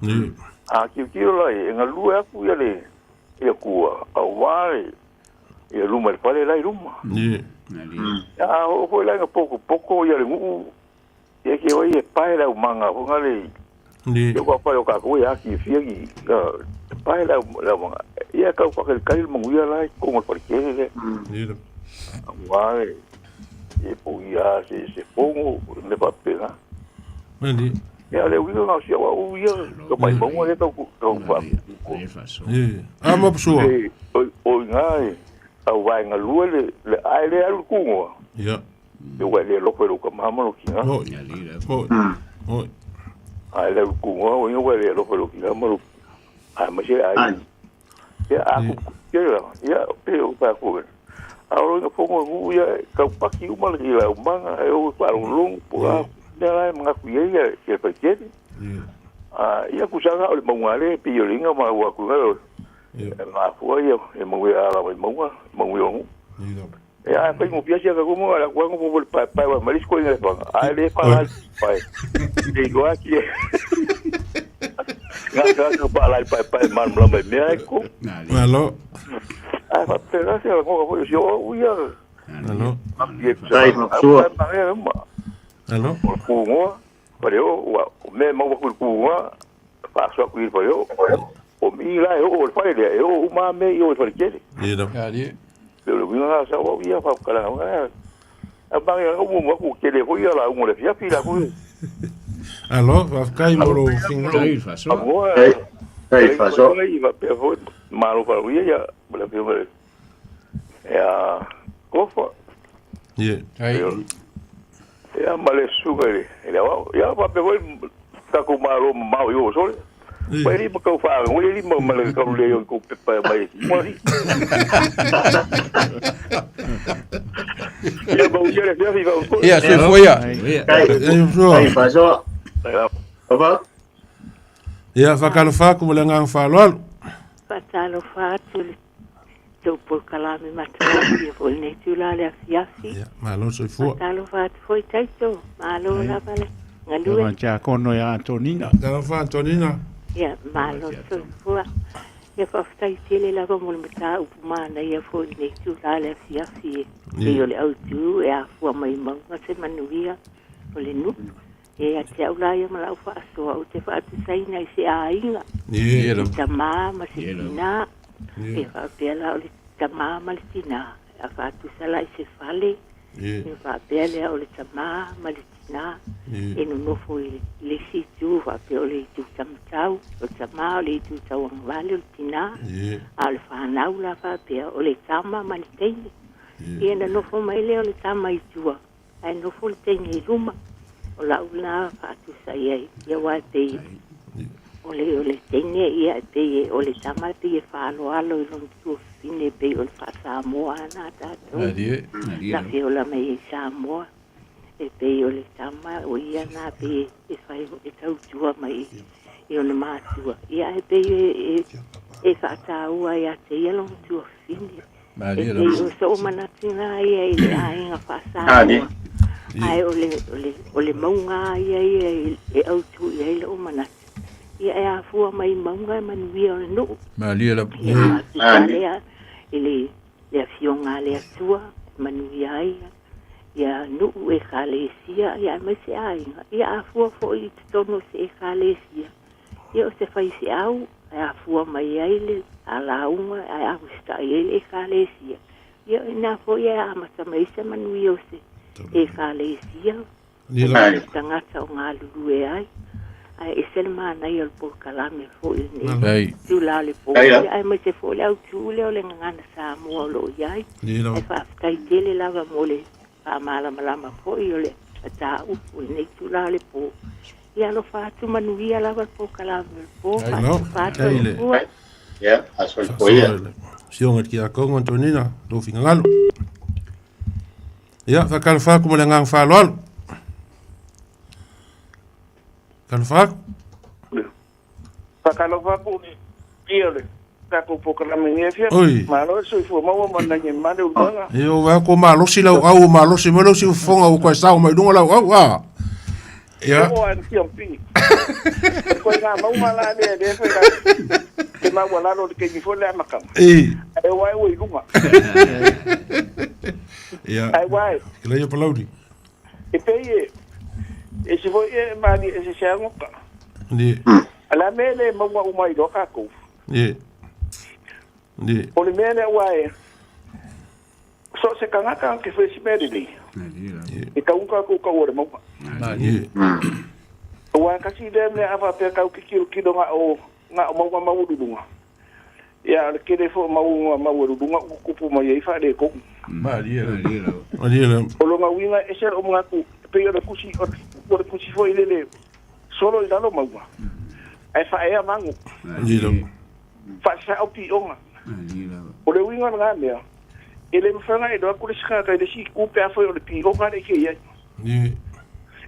Ia. A kiu kiu la e nga lua aku ia le ia kua a wai ia luma le fale lai luma. Ia. A o foi la nga poko poko ia le ngu ia ke oi e pae la manga fo ngale Ia. ia kwa pae o ka ko ia ki fia ki pae la la manga ia ka pa ke kai mangu ia lai ko mo fale kele le Ia. wai e po ia se se pongo me pa pega. Mandi. Ia le uiga ngā sia wa uia ka mai maunga le tau tau pa. Ia. Ah, mapsua. E o ngā e au vai ngā lua le le ai le alu kungoa. Ia. E wai le lope lo ka mama lo ki ngā. Oi. Oi. Oi. Ai le kungoa o ngā wai le lope lo ki ngā ma lo. Ai ma se ai. Ia a ku ke la. Ia pe o pa ku. A ro ngā pongo ngu ia ka paki uma le la umanga e o pa lo long po a. Nea lai mga kuia ia ia pa keri. A ia kusanga o le maunga le pi o linga ma ua ku ngā. E mafua ia e maunga ala mai maunga, maunga o ngu. E a fai ngo pia sia ka kumu ala kua ngo po le pae pae wa maris ko inga panga. A le pa la pae. E goa ki. Nga ka ka pa la pae pae man mla mai mea e ku. Alo. A fa pe la sia ngo ko si o ia. Alo. Tai mapsua. Alo. O kungoa, pare o, o me maua ku kungoa, whaasua kui pare o. O mi la e o le whare lea, e o uma me i o le whare kere. Ia. Ali. Le o le winga ngā sa wau ia whakakalanga. A mange nga umu aku kere hoi ala ungo le fiafi la kui. Alo, whafkai mo lo finga. Amoa. Tai faso. I va pea foi, malo whare ia ia, le fia ia, kofa. Ia. Ai. Ia ma le suga le, le wau. Ia pa pe foi taku malo mau i o sole. Pai ri makau wha, ngoi ri mau male kau le yo ko pepa mai. Mori. Ia mau ia le fiafi vau ko. Ia, se foi ia. Tai. Ia, Tai faso. Papa. Ia, whakalo wha, kuma le ngā wha loalo. Whatalo wha atu le tau po kalame matawaki ia foi nei tūla le afiafi. Ia, malo soifua. Whatalo wha atu foi taito. Malo lava le ngalue. Ia tia kono ia Antonina. Talo wha, Antonina. Ia, malo soifua. Ia whaftai tele lava mo le mata upu mana ia foi nei tūla le afiafi e. E o le autu e afua mai maunga se manuia o le nu. E a te au la ia ma lau whaasoa o te whaatusaina i se āinga. Ia. I tamā ma se tina. E whaapea la o le tamā ma le tina. A whaatusala i se fale. E whaapea lea o le tamā ma le tina. E nonofo i le si tu whaapea o le itu tamatau. O tamā o le itu tauangawale o le tina. A o le whanau la whaapea o le tama ma le teine. Ia na nofo mai lea o le tama i tua. Ae nofo le teine i luma. O lau lena faatusa i ai, ia aua e pei o le o le teine ia e pei e o le tama e pei e faaaloalo i lona tuafafine e pei o le faa-Samoa lava na tatou. Na feola mai ai i Samoa. E pei o le tama o ia na pei e fai e tautua mai i ona matua. Ia ae pei e e faataua ia te ia lona tuafafine. E pei o sou manatu lena ia i le aiga faa-Samoa. Ae o le, o le, o le mauga lava ia ia e autu i ai lou manatu. Ia e afua mai i mauga e manuia o le nuu. Ia faatusa lea i le, le afioga a le Atua e manuia ai ia nuu, ekalesia, ia aemaise aiga. Ia afua foi i totonu o se ekalesia. Ia o se faifeau e afua mai ai le alauga ae ausitai ai le ekalesia. Ia o ina foi e amata mai ai se manuia o se ekalesia ma se tagata o galulue ai. Ae ese le manaia o le polokalame foi i lenei itula o le po, ia aemaise foi le autu lea o le Gagana Samoa o lo o i ai. Ae faafetai tele lava mo le faamalamalama foi o le mataupu i lenei itula o le po. Ia alofa atu manuia lava le polokalame o le po. Faatofa atu e le Atua. Ia, aso le po ia. Afioga i le Tiakono Antonina, lou finagalo. Ia, faatalofa atu ma le agaga faaaloalo. Talofa atu. Faatalofa atu i le paia o le tatou polokalame i lenei afiafi. Malo le soifua maua ma le lagi e mama le ulumaga. Ia, ua vaai atu ua malosi lau au, ua malosi mai lou siufofoga ua toe sao mai luga lau au, a. Ia. Oo lava i le siampi. O le ituaiga mauga la lea lea foi te maualalo i le taimi foi lea amataga. Ae o ai ua i luga. Ia. Ae ua e. Kela ia Palauli. E pei e, e se foi e mali e se se agoka. Ni. A la mea le mauga uma iloa kākou. Ni. Ni. O le mea lea ua e, so o se tagata ke fai se mea lelei. E tau kākou kau o le mauga. Ni. Ua kasi lea mea a faapea kau ke kilokilo nga o nga o mauga maualuluga. Ia, o le tele foi o mauga maualuluga ua tutupu mai ai faaletonu. Malie lava. Malie lava. O lona uiga e ese lou manatu, e pei o le tusi, o le tusi foi lele, solo i lalo mauga, ae faaea magu. Malie lava. Faasao pioga. O le uiga o lena mea, e le mafai ona e iloa atu le isi tagata i le isi itu pe afai o le pioga lea e te i ai.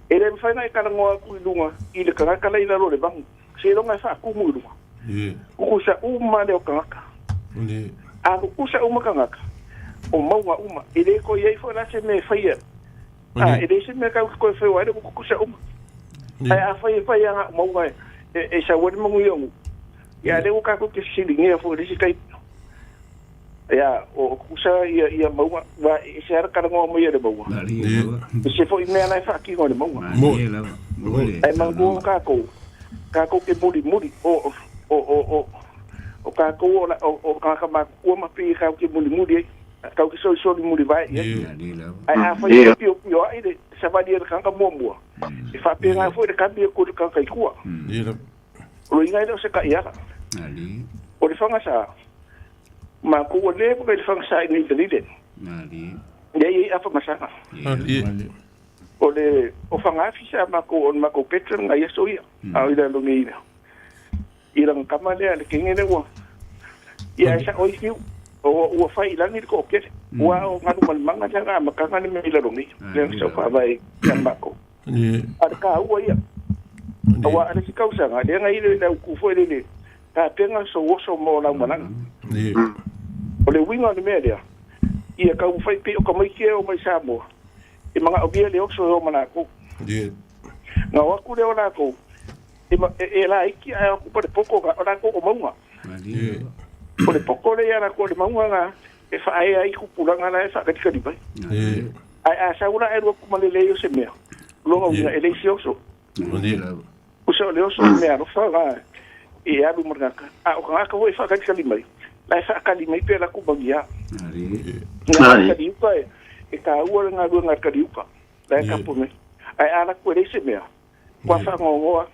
E le mafai ona e talanoa atu i luga i le tagata la i lalo o le magu. Seiloga e faatumu i luga. Tutusa uma lea o tagata. A tutusa uma tagata, o mauga uma. E le toe i ai foi la se mea e faia. A, e leai se mea tatou te toe feoai ai le tutusa uma. Ae afai e fai lava na o mauga e sau ai le manuia o nuu, ia a lea ua tatou te fesiligia foi i le isi taimi. Ia, o tutusa ia mauga, aua e ese lava le talanoa mai a le mauga, ese foi mea la e faatino e le mauga. Ae manatua tatou, tatou te mulimuli, o, o, o, o tatou o, o tagata matutua ma pei tatou te mulimuli ai, tatou te solisoli mulivae i ai. Ae afai e piopioai le savali a le tagata muamua, e faapena foi le kami atu e le tagata i tua. O le uiga e le o se taiala. O le fagasa, Matou ua leva i le fagasa i nei dalile. Lea e i ai afa masaga. O le o fagafi sa matou o le matou petra na ia soia. A o i lalo nei i lana tama lea le teine lea ua ia e sa'o ai fiu o ua fai i lagi le toatele. Ua o galu ma le maga lea na amataga le mea i lalo nei. Lea na sau faavae ia matou. A o le taua ia. Aua a le isi tausaga lea na i le autu foi lele tapena sou oso mo lau malaga. O le uiga o le mea lea, ia taumafai pei o tamaiti e oo mai Samoa, e manaomia le oso e o ma latou. Na o atu lea o latou, e laiti ae o atu ma le poto, o latou o mauga. O le poto lea ia latou o le mauga na e faaea ai tupulaga la e faakalikali mai. Ae a sau la ae alu atu ma le leai o se mea, o lona uiga e leai se oso. Tusa o le oso o le mea alofa la e alu ma le tagata, a o tagata foi e faakalikali mai, la e faakali mai pe latou magia. Nga le kaliuka e, e taua le galuega a le kaliuka, la e tapu nei. Ae a latou e leai se mea, kua faanoanoa.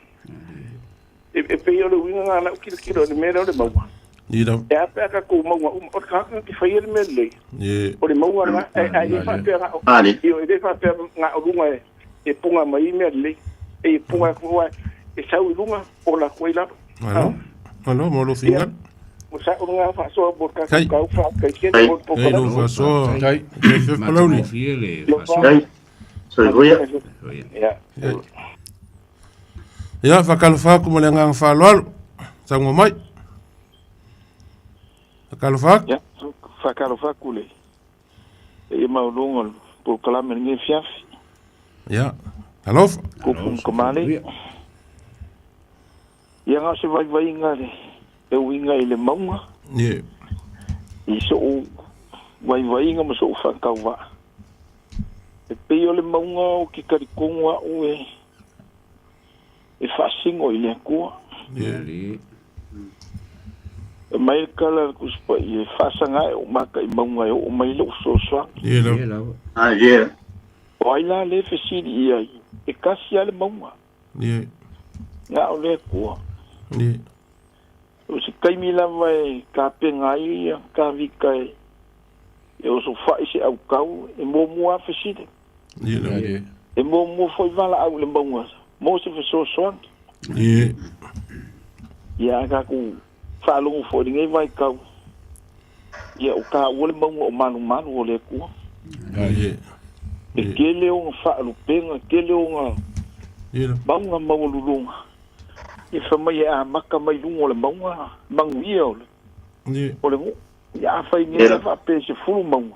E, e pei o le uiga na lau kilokilo i le mea lea o le mauga. E a pe a tatou mauga uma, o le tagata na te faia le mea lelei, o le mauga lena, ae le faapea na o, ioe, e le faapea na o luga e puna mai ai mea lelei, e puna atu aua e sau i luga, ola atu ai i lalo. Malo, malo mo lou finagalo. Ua sa'o lena faasoa mo le tatou kau, faafetai tele mo le Kai lou polokalame. faasoa. Kai. Kai Palauli. Matagofie le faasoa. Kai. Soifua. Ia. Ia, faatalofa atu ma le agaga faaaloalo. Saunoa mai. Faatalofa atu. Ia, faatalofa atu le paia maualuga o le polokalame i lenei afiafi. Ia, talofa. Tupu ma Kamale. Ia, na o se vaivaiga le e uiga i le mauga. Ie. I so'u vaivaiga ma so'u faatauvaa. E pei o le mauga ou te talitonu a'u e e faasino i le Atua. Ie. E mai le tala a le Tusi Paia, e faasaga ae ou mata i mauga e oo mai lou fesoasoani. Ie lava. Ie. O ai la lea e fesili i ai, e tasi lava le mauga. Ie. Na o le Atua. Ie. O se taimi lava e tapena ai ia Tavita e e osofai se autau, e muamua lava fesili. Ie lava. Ie. E muamua foi valaau i le mauga mo se fesoasoani. Ie. Ia a tatou faalogo foi i lenei vaitau, ia o taua le mauga o malumalu o le Atua. Ie. E tele ona faalupega, tele ona Ie lava. mauga maualuluga. Ia fai mai e amata mai luga o le mauga manuia o le Ie. o le nuu. Ia afai nei la faapea e 10 mauga,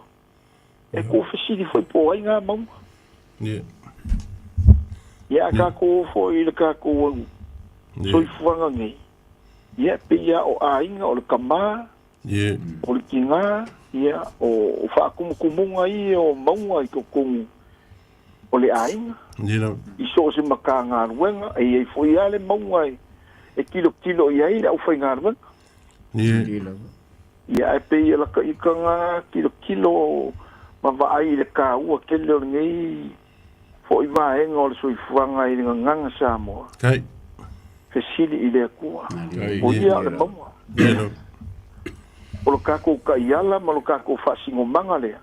e tuufesili foi po o ai na mauga. Ie. Ia a tatou o foi i le tatou soifuaga nei, ia e pei lava o aiga, o le tama, Ie. o le tina, ia o faatumutumuga ia o mauga i totonu o le aiga. Ie lava. I so o se Matagaluega, e i ai foi lava le mauga e tilotilo i ai le aufaigaluega. Ie. Ia, ae pei e lata ika na tilotilo ma vaai i le taua tele o lenei foi vaega o le soifuaga i le gagana Samoa. Kai. Fesili i le Atua. Kai. O ia o le mauga. Ie lava. O lo tatou taiala ma lo tatou faasinomaga lea.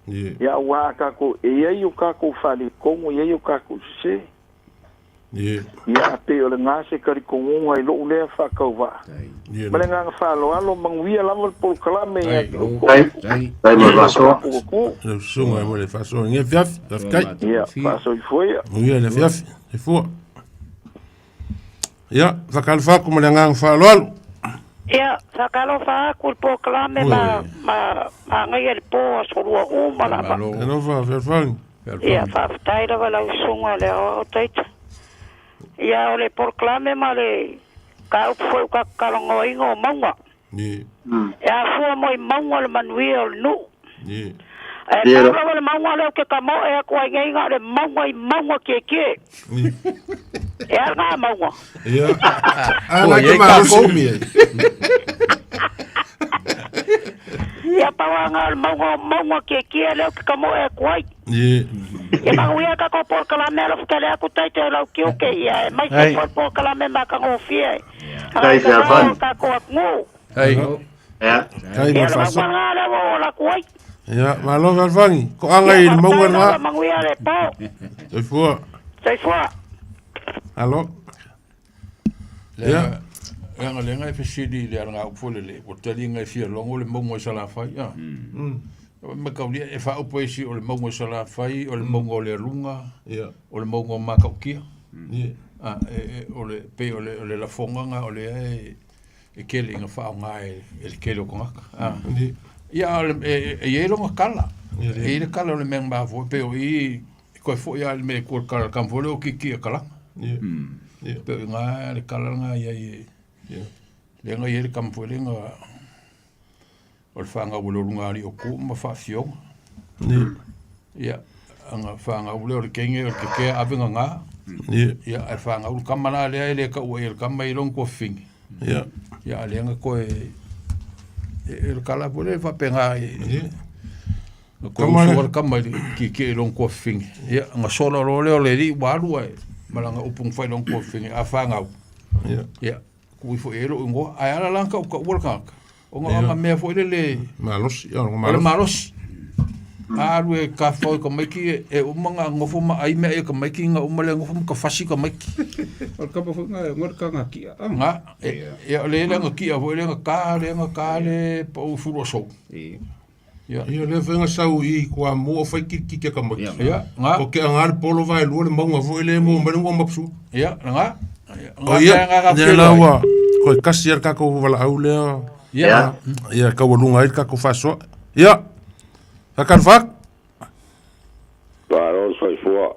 Ie. Ia, aua a tatou, e i ai o tatou faaletonu, e i ai o tatou sese. Ie. Ia, a pei o lena se talitonuga i lou lea faatauvaa. Ie. Ma le agaga faaaloalo, manuia lava le polokalame ia te outou. Kai. Kai mo le faasoa. Lau susuga mo le faasoa i lenei afiafi. Faafetai. Ia, faasoifua ia. Manuia le afiafi. Soifua. Ia, faatalofa atu ma le agaga faaaloalo. Ia, faatalofa atu i le polokalame ma, ma, ma agaia le po aso lua uma lava. Alofa, fealofani. Ia, faafetai lava lau susuga le aoao taita. Ia, o le polokalame ma le mataupu foi ua tatou talanoaina o mauga. Ie. E afua mai mauga le manuia o le nuu. Ie. Ae pau lava le mauga lea ou te tamoe atu ai nei na o le mauga i mauga tietie. E a lena mauga? Ia. A la ke malosi mi ai. Ia pau lava lena o le mauga o mauga tietie lea ou te tamoe atu ai. Ie. Ia manuia tatou polokalame alofa tele atu taite o lau tiute ia e maise Ai. foi le polokalame matagofie. Kai fealofani. O tatou atunuu. Ai. Ia. Kai mo Ia le le faasoa. mauga lena lea ua ou alu atu ai. Ia, malo fealofani. Ko aga i le mauga Faafetai lava lena. manuia le po. Soifua. Soifua. Alo. Ia. Leaga leaga e fesili i le alagaupu foi lele, ua taliga e fia logo le mauga i Salafai, a. Ma kaulia e faaupu ai isi o le mauga i Salafai, o le mauga o Lealuga, o le mauga o Matautia. A, e, e, o le, pei o le, o le lafoga na o lea e, e tele ina faaaoga e, e le tele o tagata. A. Ia, a o le, e, e i ai lona kala. E i ai le kala o le mea na mafua, pei o i, e toe foi lava i le mea e tua i le kala, le tama foi lea o Kiki a Kalana. Pei o i ina le kala lena i ai e, lea na i ai le tama foi lea na, o le fanau a le ulugalii o Ku ma Faafioga. Ia, ana fanau lea o le teine o le kekea ave gagā. Ia, ae fanau le tama la lea e le taua i ai le tama i lona tuafafine. Ia, a lea na toe, e le kala foi lea e faapena i, na toe usu le tama i le tietie i lona tuafafine. Ia, na sola loa lea o le alii ua alu ae ma lana upu na fai i lona tuafafine, a fanau, ia, tuu ifo i ai lou igoa. Ae ala la na tautaua le tagata. Ona o aga mea foi lele malosi, o le malosi. A alu e kafau i tamaiti e uma ona nofo ma ai mea ia tamaiti ona uma lea nofo ma tafasi tamaiti. O le kapa foi na e le kaga kia. Nga, ia o le le na kia foi le na ka le na ka le pau fulu sou. Ia. Ia lea foi na sau i Kuamua o fai kilikili a tamaiti. Ia, nga. O ke anga le polo vae lua le mauga foi le mo mai le ngua mapsu. Ia, nga. O ia, ia la ua koe kasi a le tatou valaau lea. Ia. Ia taualuga ai le tatou faasoa. Ia. Faatalofa atu. Malo le soifua.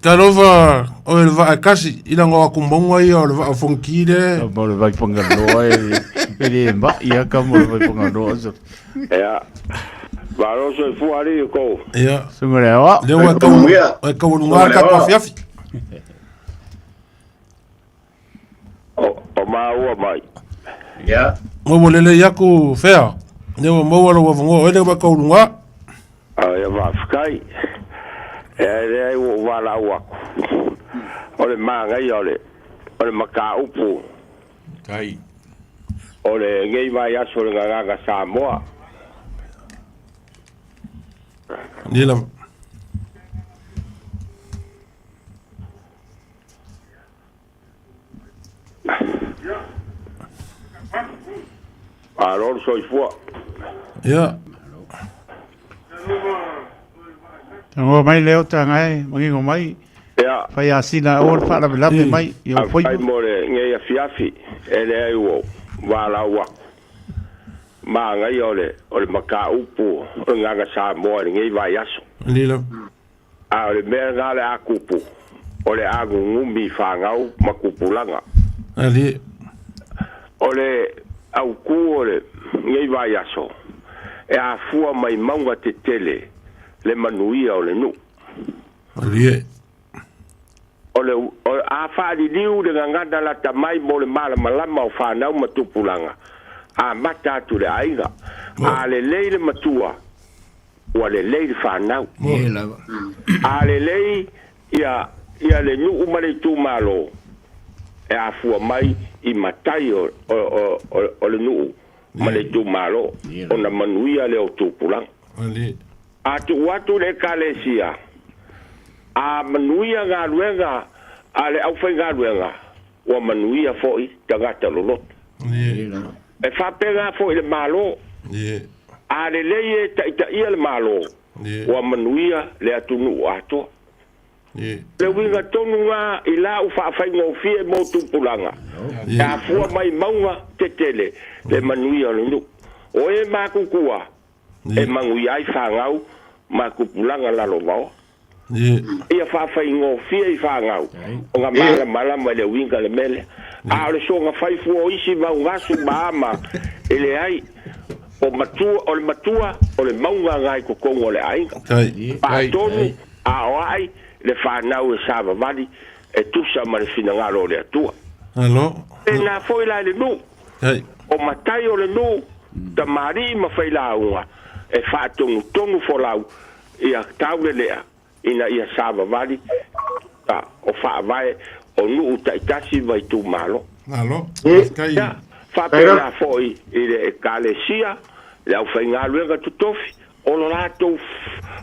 Talofa oe le vaa e kasi i laga o atu mauga ia o le vaa o Fonoti le. Mo le vai Fagaloa e e le mai a ka mo le vai Fagaloa so. Ia. Malo le soifua alii o kou. Ia. Suga le aoa. Lea ua tau e taualuga le tatou afiafi. O maua mai. Ia. Maua lelei atu fea. Lea ua maua lou avanoa oe lea ua taualuga. Ia faafetai. E leai ua ou valaau atu. O le manaia o le o le mataupu. Tai. O lenei vaiaso o le Gagaga Samoa. Ia lava. Malo le soifua. Ia. Tagoa mai lea o taga e manino mai. Ia. Fai asina aua le faalavelave mai i ou faiva. Faafetai mo lenei afiafi e leai ua ou valaau atu. Manaia o le o le mataupu o le Gaga Samoa i lenei vaiaso. Lilo. A o le mea lena o le a tupu, o le a nunumi i fanau ma tupulaga. Alii. O le autu o lenei vaiaso, e afua mai mauga tetele le manuia o le nuu. Alii. O le a faaliliu le gagana lata mai mo le malamalama o fanau ma tupulaga, amata atu i le aiga. A lelei le matua, ua lelei le fanau. A lelei ia ia le nuu ma le itumalo, e afua mai i matai o o o o le nuu ma le itumalo, ona manuia lea o tupulaga. A tuu atu le Ekalesia, a manuia galuega a le aufaigaluega, ua manuia foi tagata loloto. E faapena foi i le Malo. A lelei e taitaia le Malo, ua manuia le atunuu atoa. Le uiga tonu lena i lau faafaigofie mo tupulaga, e afua mai mauga tetele le manuia o le nuu. O e matutua e manuia ai fanau ma tupulaga lalovaoa. Ia faafaigofie i fanau ona malamalama i le uiga o le mea lea. A o le soona fai fua o isi maugasu ma a ma, e leai. O matua, o le matua, o le mauga lena i totonu o le aiga. Faatonu, aoai le fanau e savavali e tusa ma le finagalo o le Atua. Pēnā foi la i le nuu. O matai o le nuu, tamalii ma failauga e faatonutonu folau ia taulelea ina ia savavali tusa o faavae o nuu taitasi ma itumalo. Ia, faapena foi i le Ekalesia, le aufaigaluega totofi, o lo latou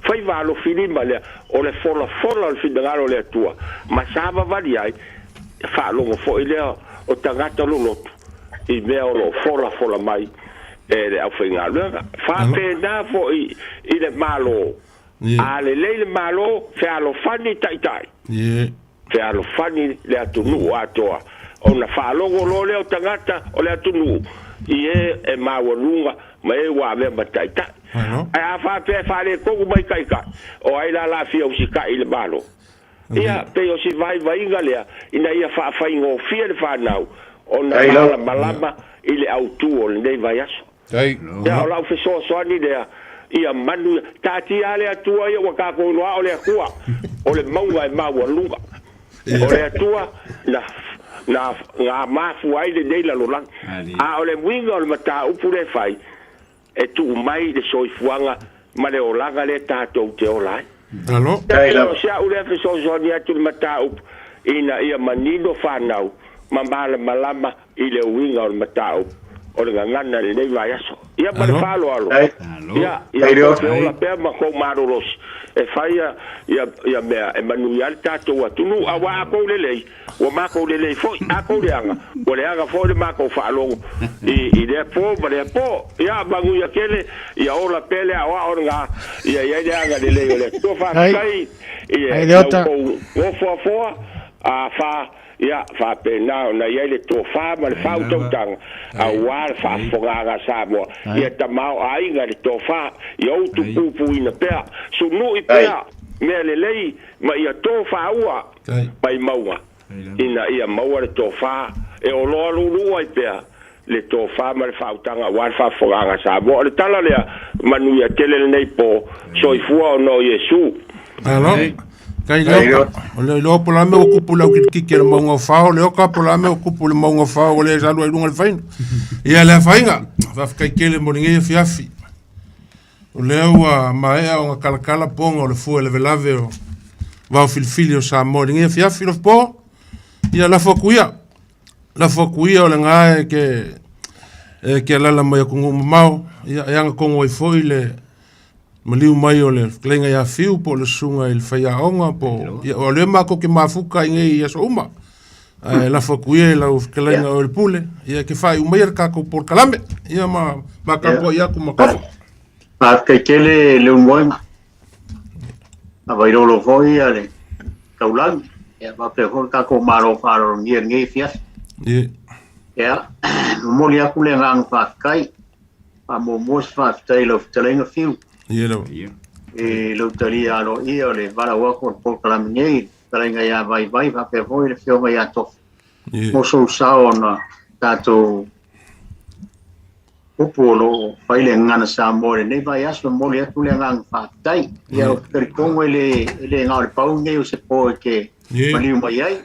faiva alofilima lea, o le folafola o le finagalo o le Atua, ma savavali ai, faalogo foi lea o tagata loloto i mea o lo o folafola mai e le aufaigaluega. Faapena foi i le Malo, a lelei le Malo, fealofani taitai, fealofani le atunuu atoa, ona faalogo loa lea o tagata o le atunuu i e e maualuga ma e ua avea ma taitai. Ae a faapea e faaletonu mai taitai, o ai la la fia usitai i le Malo? Ia, pei o si vaivaiga lea ina ia faafaigofie le fanau ona malamalama i le autu o lenei vaiaso. Ia, o lau fesoasoani lea, ia manuia. Taatia lava le Atua ia ua tatou iloa o le Atua o le mauga e maualuga. O le Atua na, na, na mafua ai lenei lalolagi. A o le uiga o le mataupu lea e fai, e tuu mai le soifuaga ma le olaga lea tatou te ola ai. Alo. Ia, o si au lea fesoasoani atu i le mataupu ina ia manino fanau ma malamalama i le uiga o le mataupu. O le gagana i lenei vaiaso. Ia ma le faaaloalo. Ia, ia tou te ola pea ma kou malolosi e fai ia, ia, ia mea e manuia ai le tatou atunuu. Aua a kou lelei, ua makou lelei foi. A kou leaga, ua leaga foi le makou faalogo i, i lea po ma lea po. Ia, manuia tele, ia ola pea le aoao lena, ia i ai le agalelei o le Atua. Faafetai i le lau kou nofoafoa, a fa, Ia, faapena ona i ai le tofa ma le faautautaga aua le faafofogaaga a Samoa. Ia tamaoaiga le tofa, ia utupupuina pea, sunui pea mea lelei ma ia tofaua mai mauga ina ia maua le tofa e oloa luuluu ai pea le tofa ma le faautaga aua le faafofogaaga a Samoa. O le tala lea, manuia tele lenei po, soifua ona o Iesu. Malo. Kai leo, o le iloa po la me o kupu lau kitikiti le maunga o fao, le oka po la me o kupu le maunga o fao, o le salu ai lunga le faina. Ia le afainga, faafetai tele mo lenei afiafi. O lea ua maea ona kalakala poga o le fua lavelave o vao filifili o Samoa i lenei afiafi, Lofipo, ia lafo atu ia. Lafo atu ia o lena e ke e ke alala mai atunuu mamao, ia e agatonu ai foi le maliu mai o le fetalaiga ia Fiu po o le susuga i le faiaoga po o ia o lea matou te mafuta i nei aso uma. Ae lafo atu ia i lau fetalaiga o le pule, ia ke faaiu maia le tatou polokalame, ia ma ma tapuai atu ma tofa. Faafetai tele Leulumoega. Availolo foi ia le taulagi, ia faapea foi le tatou Malo faaaloalogia i lenei afiafi. Ia, momoli atu le agaga faafetai, faamuamua se faafetai i lau fetalaiga Fiu. Ia lava. I lou talia aloaia o le valaau atu o le polokalame nei, le fetalaiga ia Vaivai faapea foi le afioga ia Tofa. Mo sou sao ona tatou upu o lo o fai le gagana Samoa i lenei vaiaso, e momoli atu le agaga faafetai. Ia, ou te talitonu e le, e le na o le pau lenei o se po e te maliu mai ai.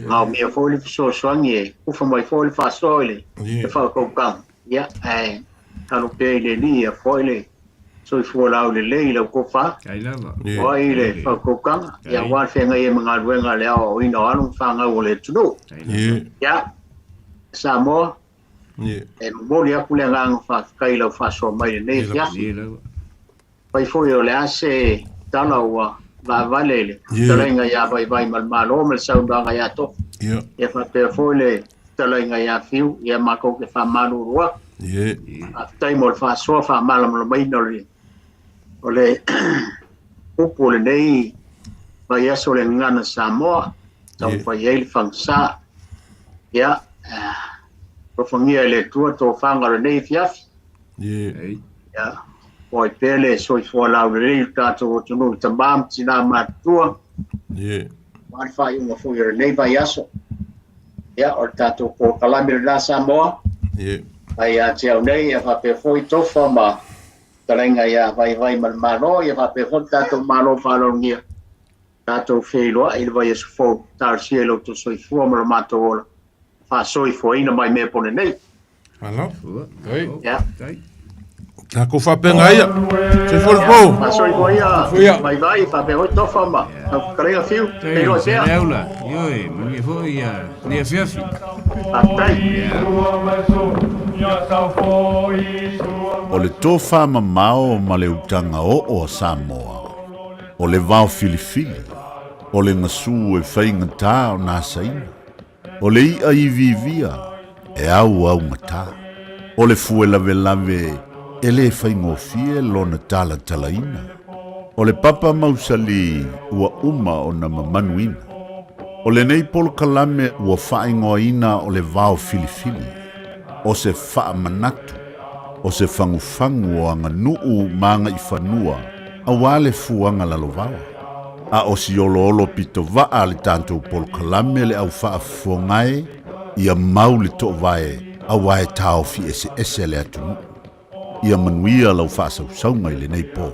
Maomia foi le fesoasoani e ufa mai foi le faasoa i le, le faakaukau. Ia, ae talo pea i le Alii ia foi le soifua laulelei i lau tofa. O ai le faakaukaga, ia aua le feagai ai ma galuega a le aoaoina o alo ma fanau o le atunuu. Ia, Samoa, e momoli atu le agaga faafetai i lau faasoa mai i lenei afiafi. Fai foi o le a se tala ua vaavale i le fetalaiga ia Vaivai ma le Malo ma le saunoaga ia Tofa. Ia faapea foi le fetalaiga ia Fiu, ia matou te faamalulu atu. Faafetai mo le faasoa faamalamalamaina o le o le upu o lenei vaiaso o le Gagana Samoa, taumafai ai le fagasa. Ia, alofagia e le Atua tofaga o lenei afiafi. Ia, oi pea le soifua laulelei o le tatou atunuu i tama ma tina matutua. Aua le faaiuga foi o lenei vaiaso. Ia, o le tatou polokalame lena Samoa. Mai ia te au nei, ia faapea foi Tofa ma fetalaiga ia Vaivai ma le Malo, ia faapea foi le tatou Malo faaaloalogia. Tatou feiloai i le vaiaso fou, talosia i lo outou soifua ma lo matou ola, faasoifuaina mai mea pone nei. Malo. Ia. Tatou faapena ia. Soifua le po. Faasoifua ia. Vaivai, faapea foi Tofa ma lau fetalaiga Fiu. Feiloai pea. Leaula. Ioe, manuia foi ia lenei afiafi. Faafetai. O le tofa mamao ma le utaga oo a Samoa, o le vao filifili, o le gasu e faigata ona asaina, O le iʻa iviivia e auaugata. O le fue lavelave e lē faigofie lona talatalaina. O le papa mausali ua uma ona mamanuina. O lenei polokalame ua faaigoaina o le vao filifili, o se faamanatu, o se fagufagu o aganuu ma agaifanua auā le fuaga lalovaoa. A o si oloolo pito vaa a le tatou polokalame le au faafofoga e, ia mau le toovae auā e taofi eseese le atunuu. Ia manuia lau faasausauga i lenei po.